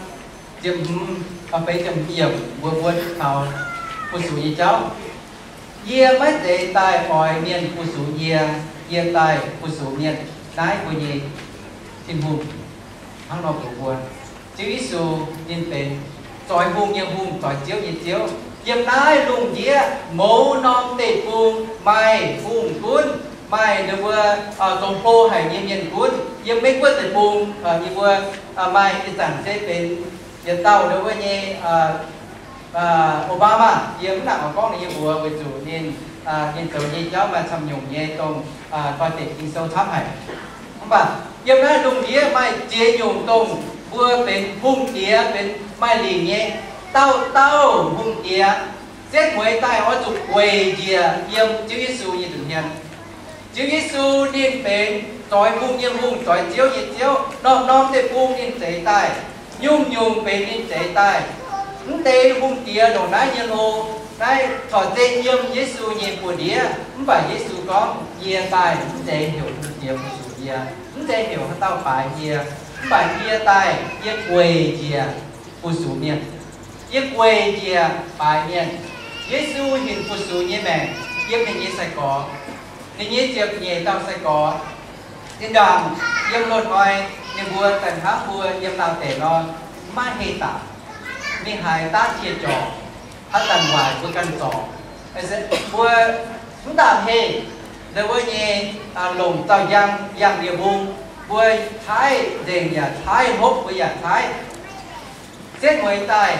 ziepc hmz, feix ziepc hmz yiemc mbuo mbuo taux fu-sux nyei jauv. Yie maiv zeiz daaih oix mienh fu-sux yie, yie daaih fu-sux mienh. Naaiv mbuo nyei Tin-Hungh hnangv nor mbuox mbuo. Ziouv Yesu ninh benx zoix hungh nyei Hungh, zoix ziouv nyei Ziouv. Yiem naaiv lungh ndiev mouz norm deic-bung maaih hungh gunv, maaih ninh mbuo zoux hlo haic nyei mienh gunv. Yiem Meiv Guoqv deic-bung, yie mbuo maaih ih zanc se benx yietc dauh ninh mbuo nyei Obama, yie mv nangc oix gorngv ninh nyei mbuox weic zuqc ninh, ninh zoux nyei jauv maaih camv nyungc nyei dongh doix-dekc Ging-Sou camv haic. Mv baac yiem naaiv lungh ndiev maaih ziex nyungc dongh mbuo benx hungh diex, benx maaih lingc nyei. Dauh dauh hungh diex setv mueiz daaih oix zuqc gueic njiec yiem Ziouv Yesu nyei nza'hmien. Ziouv Yesu ninh benx zoix hungh nyei Hungh, zoix ziouv nyei Ziouv. Norm-norm deic-bung ninh zeix daaih, nyungc-nyungc benx ninh zeix daaih. Mv deix hungh diex ndongc naaiv nyei hlo, naaiv corc zeiv yiem Yesu nyei buoz-ndiev. Mv baac Yesu gorngv, yie daaih mv zeiz heuc hungh diex fu-sux yie, mv zeiz heuc haaix dauh baaix yie, mv baac yie daaih yie gueic njiec fu-sux mienh. Yie gueic njiec baaix mienh. Yesu hinc fu-sux nyei maengc yiem ninh nyei sai-gorx, ninh nyei ziepc nyeic dauh sai-gorx. Zinh ndaangc yiem loz-hnoi ninh mbuo daaih hnamv mbuo yiem laauh deix nor, maiv heh daaih, mingh haaix daav cie jorc, haaix zanc waaic mbuo ganh zorc. Mbuo mv daaih heh, ndau wuov nyei longc zaux njang yangh ndie-mbung, mbuo caaiv nzengc yaac caaiv, hopv mbuo yaac caaiv. Setv mueiz daaih,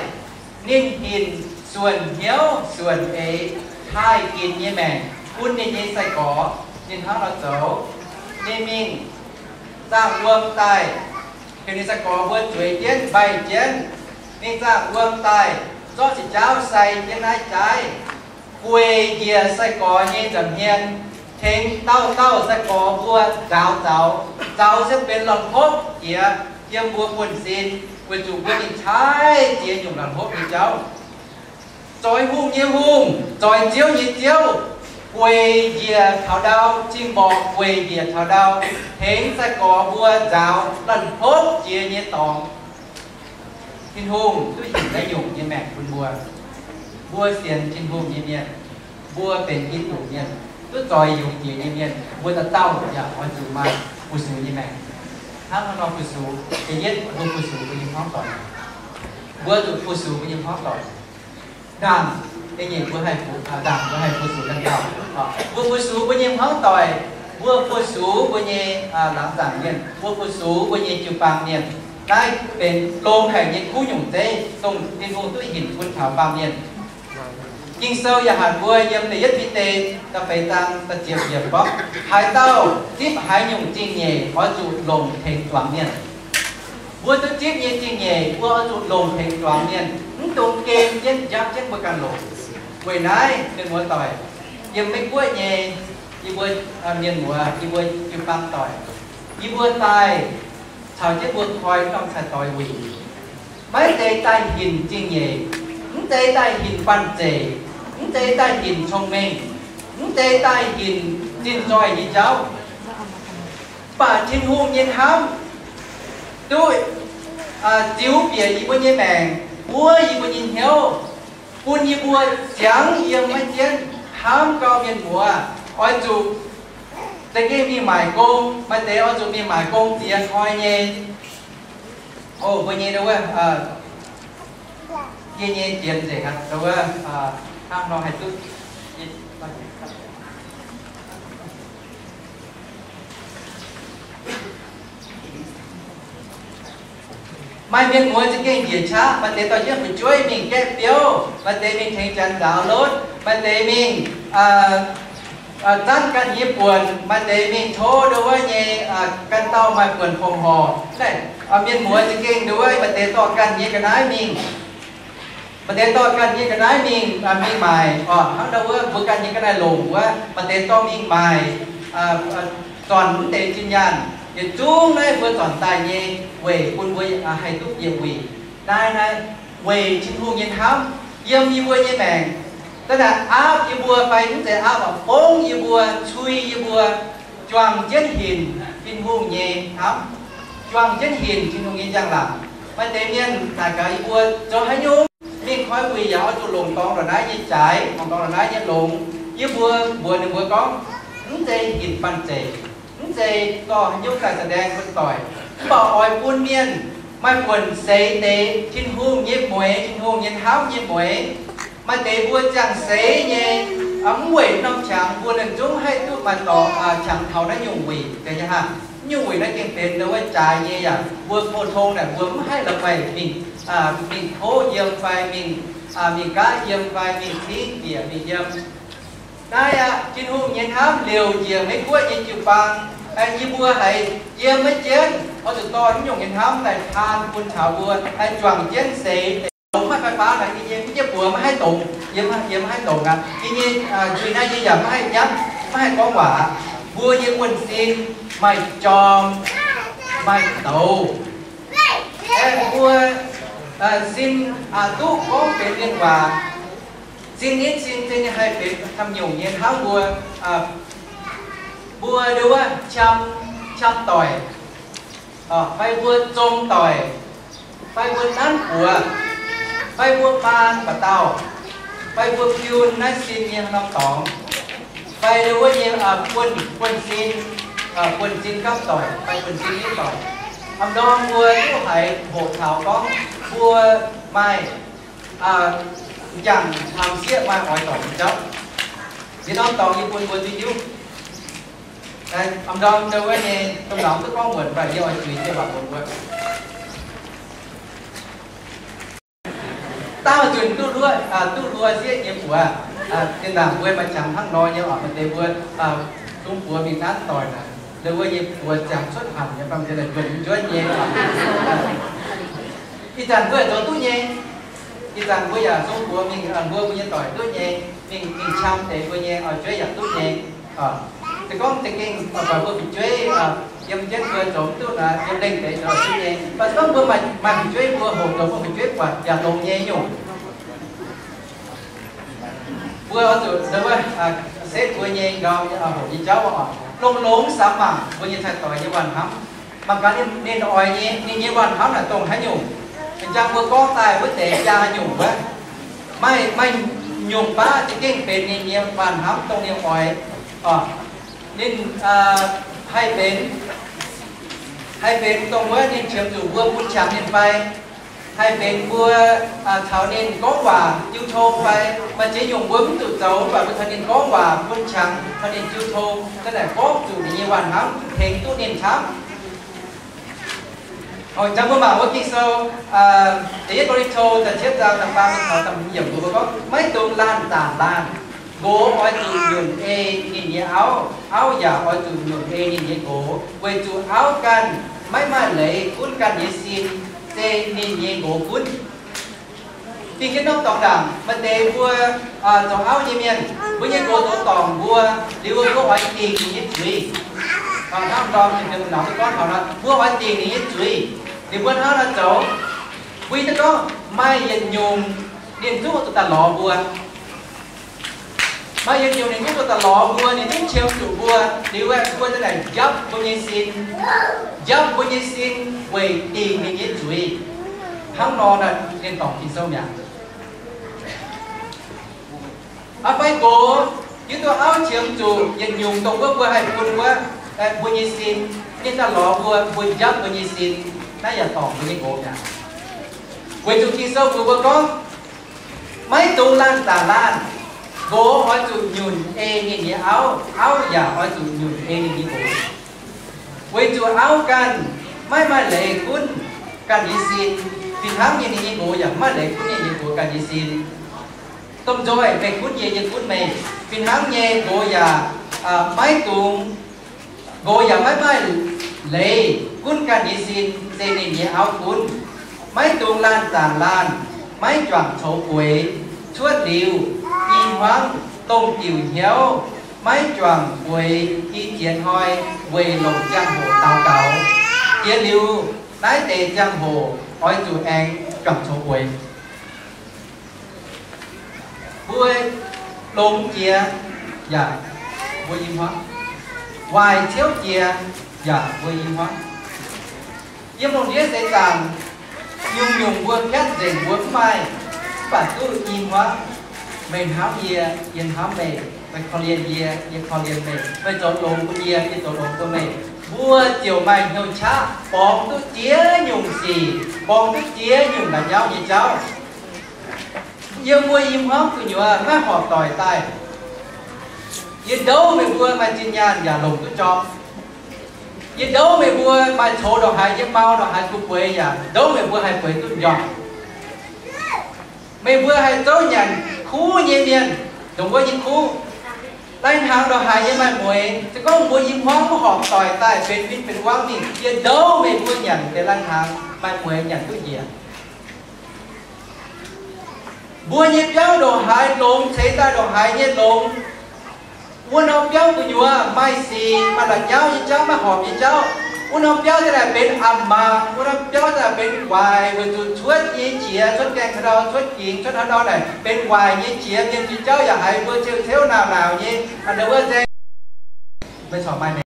ninh hinc suonc hnyouv suonc eix taaih ginx nyei maengc bun ninh nyei sai-gorx. Ninh hnangv nor zoux. Ninh mingh zaangh wuom daaih, heuc ninh sai-gorx mbuo zueiz jienv mbaih jienv. Ninh zaangh wuom daaih, zorqv ziqc jaauv sai jienv naaiv jaaiv, gueic njiec sai-gorx nyei nza'hmien, tengx dauh dauh sai-gorx mbuo nzaaux zaux. Zaux se benx la'hopv jiex yiem mbuo buonv-sin, weic zuqc mbuo mingh caaiv ziex nyungc la'hopv nyei jauv. Zoix hungh nyei Hungh, zoix ziouv nyei Ziouv, gueic njiec taux ndau, cing-mborqc gueic njiec taux ndau, tengx sai-gorx mbuo nzaaux la'hopv jiex nyei dorngx. Tin-Hungh duqv hinc naaiv nyungc nyei maengc bun mbuo. Mbuo sienx Tin-Hungh nyei mienh, mbuo benx Giduc mienh, duqv zoix yungz jiex nyei mienh, mbuo dauh dauh yaac oix zuqc maaih fu-sux nyei maengc. Hnangv haaix nor fu-sux? Da'yietv, mbuo fu-sux mbuo nyei hmuangv doic. Mbuo zuqc fu-sux mbuo nyei hmuangv doic. Ndaangc da'nyeic mbuo haih fu-, ndaangc mbuo haih fu-sux ganh dauh. Mbuo fu-sux mbuo nyei hmuangv doic, mbuo fu-sux mbuo nyei laangz zaangc mienh, mbuo fu-sux mbuo nyei jiu-baang mienh. Naaiv benx longx haic nyei kuv nyungc zeiv, dongh Tin-Hungh duqv hinc bun taux baamh mienh. Ging-Sou yaac hatc mbuo yiem da'yietv Bide da'feix zaang da'ziepc yiemc gorngv, haaix dauh zipv haaix nyungc zingh nyeic oix zuqc longc tengx zuangx mienh. Mbuo duqv zipv nyei zingh nyeic mbuo oix zuqc longc tengx zuangx mienh, mv dungx gem jienv njapv jienv mbuo ganh longc. Weic naaiv, mienh muoz doic, yiem Meiv Guoqv nyei yie mbuo mienh muoz, yie mbuo jiu-baang doic, yie mbuo daaih caux jienv mbuo koi norm cai-doix wuic. Maiv zeiz daaih hinc zingh nyeic, mv zeiz daaih hinc banh zeic, mv zeiz daaih hinc cong-mengh, mv zeiz daaih hinc zinh zoih nyei jauv. Mv baac Tin-Hungh nyei hnamv duqv ziux bieqc yie mbuo nyei maengc, buov yie mbuo nyei hnyouv, bun yie mbuo ziangx yiem maiv jienv hnamv gau mienh muoz, oix zuqc za'gengh mingh maaic gong, maaih deix oix zuqc mingh maaic gong ziex hnoi nyei. O, mbuo nyei wuov, yie nyei jiex nzengc aqv, wuov, hnangv nor haih duqv. Maaih mienh muoz za'gengh njiec qaqv, maaih deix dorh jienv fu'jueiv mingh gaeqv biouv, maaih deix mingh tengx janx nzaaux lotv, maaih deix mingh zanv ganh nyei buonc, maaih deix mingh tov ndo wuov nyei ganh dauh maaih buonc fongc horc. Mienh muoz za'gengh ndo wuov maaih deix dorh ganh nyei ga'naaiv mingh, maaih deix dorh ganh nyei ga'naaiv mingh, mingh maaic, hnangv ndo wuov mbuo ganh nyei ga'naaiv longc wuov, maaih deix dorh mingh maaic, zornc mv deix zinh nyaanh, yietc zungv naaiv mbuo zornc daaih nyei weic bun mbuo haih duqv bieqc wuic. Naaiv, naaiv weic Tin-Hungh nyei hnamv yiem yie mbuo nyei maengc. Da'naaiv aapv yie mbuo fai mv zeiz aapv, fongv yie mbuo, cui yie mbuo, juangc jienv hinc Tin-Hungh nyei hnamv, juangc jienv hinc Tin-Hungh nyei njang-laangc. Maaih deix mienh naaic gaax yie mbuo, zoux haaix nyungc mingh koi wuic yaac oix zuqc longc dorngx ndongc naaiv nyei jaaix, longc dorngx ndongc naaiv nyei longx. Yie mbuo mbuox ninh mbuo gorngv, mv zeiz hinc banh zeic, mv zeiz dorh haaix nyungc daaih แสดง bun doic, mv baac oix bun mienh maaih buonc seix deix Tin-Hungh nyei mueix, Tin-Hungh nyei hnamv nyei mueix. Maaih deix mbuo ziangh seix nyei, mv weic norm qangx mbuo ninh zungv haih duqv maaih dorngx qangx taux naaiv nyungc wuic. Nyungc wuic naaiv gengh benx ndo wuov jaaix nyei yaac mbuo pou-tong naaic mbuo mv haih la'maih mingh, mingh kouv yiem fai mingh, mingh gaav yiem fai mingh cingv bieqc mingh yiem. Naaiv aqv, Tin-Hungh nyei hnamv liouc njiec Meiv Guoqv nyei jiu-baang. Yie mbuo haiz yiem maiv jienv oix zuqc dorh naaiv nyungc nyei hnamv daaih taan bun taux mbuo, juangc jienv seix deix. Maiv fai baav naaic yie nyei mv jienv buoz maiv haih dongz, yie maiv haih dongz aqv. Yie nyei nzuih naaiv yie yaac maiv haih nyamv, maiv haih gorngv waac. Mbuo nyei buonv-sin maaih jorm, maaih douz. Aeqv, mbuo sin duqv gorngv benx mienh waac, sin nitv sin za'gengh haih benx camv nyungc nyei hnangv mbuo, mbuo ndo wuov qam, qam doic, fai mbuo zong doic, fai mbuo nanv buoz, fai mbuo maan ba'dauh, fai mbuo biun naaiv sin nyei norm dorngx, fai ndo wuov nyei buonv, buonv-sin, buonv-sin gapv doic fai buonv-sin nitv doic. A'ndorm mbuo duqv haiz hoqc taux gorngv mbuo maaih m'jangc caux m'sieqv maaih oix doic nyei jauv. Yie norm dorngx yie bun mbuo duqv hiuv. A'ndorm ndo wuov nyei domh norm duqv gorngv muonc, mv baac yie oix zuiz jienv waac bun mbuo. Daauh zunc duqv luov, duqv luov sieqv nyei buoz, zinh ndaangc mbuo maaih qangx hnangv nor nyei oc, maaih deix mbuo sung buoz mingh nanv doic naaic, ndo wuov nyei buoz ziangx cuotv hanc nyei, bangc deix naaic njuonx njuonv nyei. Ih zanc mbuo yaac zoux duqv nyei. Ih zanc mbuo yaac sung buoz mingh, mbuo, mbuo nyei doic duqv nyei, mingh, mingh qam deix mbuo nyei oix-zuiv yaac duqv nyei. Se gorngv za'gengh buatc mbuo fu'jueiv yiem jienv mbuo zoux mv duqv nor, yiem lengh deix zoux duqv nyei. Mv baac se gorngv mbuo maaih fu'jueiv mbuo hoqc zoux mbuo fu'jueiv buatc yaac longx nyei nyungc. Mbuo oix zuqc ndo wuov setv mbuo nyei ndorm hoqc nyei jauv oc. Longx-longx samx mangc mbuo nyei cai-doix nyei waanh hnamv. Mangc gaax ninh, ninh oix nyei, ninh nyei waanh hnamv naaic dongh haaix nyungc. Jang mbuo gorngv daaih wuov deix biaa nyungc wuov. Maaih, maaih nyungc baav za'gengh benx ninh nyei waanh hnamv dongh ninh oix. Ninh haih benx, haih benx dongh wuov ninh qiemx zuqc mbuo bun qangx ninh fai, haih benx mbuo caux ninh gorngv waac jiu tong fai, maaih ziex nyungc mbuo mv zuqc zoux, mv baac mbuo caux ninh gorngv waac bun qangx, caux ninh jiu tong, za'naaic gorngv zuqc ninh nyei waanh hnamv tengx duqv ninh camv. Jang mbuo mangc wuov Ging-Sou, da'yietv Ko^lin^to da'cietv zaang da'faam taux da'hmz yiemc mbuo gorngv, maiv dungx laanh zaanc laanh. Nqox oix zuqc nyunc ei ninh nyei auv, auv yaac oix zuqc nyunc ei ninh nyei nqox, weic zuqc auv ganh maiv maaih leiz gunv ganh nyei sin, se ninh nyei nqox gunv. Dingh jienv norm dorngx ndaangc, maaih deix mbuo zoux auv nyei mienh, mbuo nyei nqox zoux dorngc mbuo, liuz mbuo oix dingc ninh nyei zuiz. Hnangv norm, mbuo oix dingc ninh nyei zuiz. Liuz mbuo hnangv naaiv zoux, mbuo yie gorngv maaih yietc nyungc ninh zungv zuqc daaih lorz mbuo. Maaih yietc nyungc ninh zungv zuqc daaih lorz mbuo, ninh zungv qiemx zuqc mbuo, liuz aeqv, mbuo za'naaic njapv mbuo nyei sin, njapv mbuo nyei sin weic dingc ninh nyei zuiz. Hnangv nor naaic ninh dorngc Ging-Sou mi'aqv. Aa fai nqox hiuv duqv auv qiemx zuqc yietc nyungc dongh wuov mbuo haih bun wuov, mbuo nyei sin, ninh daaih lorz mbuo, mbuo njapv mbuo nyei sin, naaiv yaac dorngc mbuo nyei nqox mi'aqv. Weic zuqc Ging-Sou mbuox mbuo gorngv, maiv dungx laanh zaanc laanh. Nqox oix zuqc nyunc ei ninh nyei auv, auv yaac oix zuqc nyunc ei ninh nyei nqox. Weic zuqc auv ganh maiv maaih leiz gunv ganh nyei sin. Fih hnangv nyei ninh nyei nqox yaac maiv maaih leiz gunv ninh nyei nqox ganh nyei sin. Domh nzoih meih gunv yie, yie gunv meih. Fih hnangv nyei nqox yaac maiv dungx, nqox yaac maiv maaih leiz gunv ganh nyei sin, se ninh nyei auv gunv. Maiv dungx laanh zaangc laanh, maiv juangc coux bueix. Cuotv liuz i hmuangv dongh diuc hnyouv, maiv juangc bueix i ziex hnoi weic longc ziangh hoc daux gaux. Jiex liuz naaiv deix ziangh hoc oix zuqc aengx juangc coux bueix. Mbuo longx jiex yaac mbuo i hmuangv, waaic ciouv jiex yaac mbuo i hmuangv. Yiem lungh ndiev seix zaangc, nyungc-nyungc mbuo piatv nzengc mbuo mv maaih, mv baac duqv i hmuangv. Meih hnamv yie, yie hnamv meih. Meih korv-lienh yie, yie korv-lienh meih. Meih zoux longx bun yie, yie zoux longx bun meih. Mbuo ziouc maaih hnyouv qaqv borngz duqv ziex nyungc sic, borngz duqv ziex nyungc la'nyauv nyei jauv. Yiem mbuo i hmuangv gu'nyuoz maiv horpc doic daaih. Yie ndouv meih mbuo maaih zinh nyaanh yaac longc duqv jorm. Yie ndouv meih mbuo maaih coux ndongc haaix, yie mau ndongc haaix, kuv bueix yaac ndouv meih mbuo haih bueix duqv njormh. Meih mbuo haih zouv nyanc kuv nyei mienh, dongh wuov nyei kuv. Lai-hnaangx ndongc haaix yie maaih mueix, se gorngv mbuo i hmuangv maiv horpc doic daaih benx win benx wangv mingh, yie ndouv meih mbuo nyanc deix lai-hnaangx maaih mueix nyanc duqv njiec. Mbuo nyei biauv ndongc haaix longx, ceix daaih ndongc haaix nyei longx, wuov norm biauv gu'nyuoz maaih sic, maaih la'nyauv nyei jauv, maiv horpc nyei jauv. Wuov norm biauv daaih benx amx mangc, wuov norm biauv daaih benx waaic, weic zuqc cuotv nyei qiex, cuotv gaengh haaix ndau, cuotv gingx, cuotv haaix ndau naaic benx waaic nyei qiex, mienh nyei jauv yaac haiz mbuo ceu-ceuv nauc-nauc nyei, a'ndau wuov nzengc.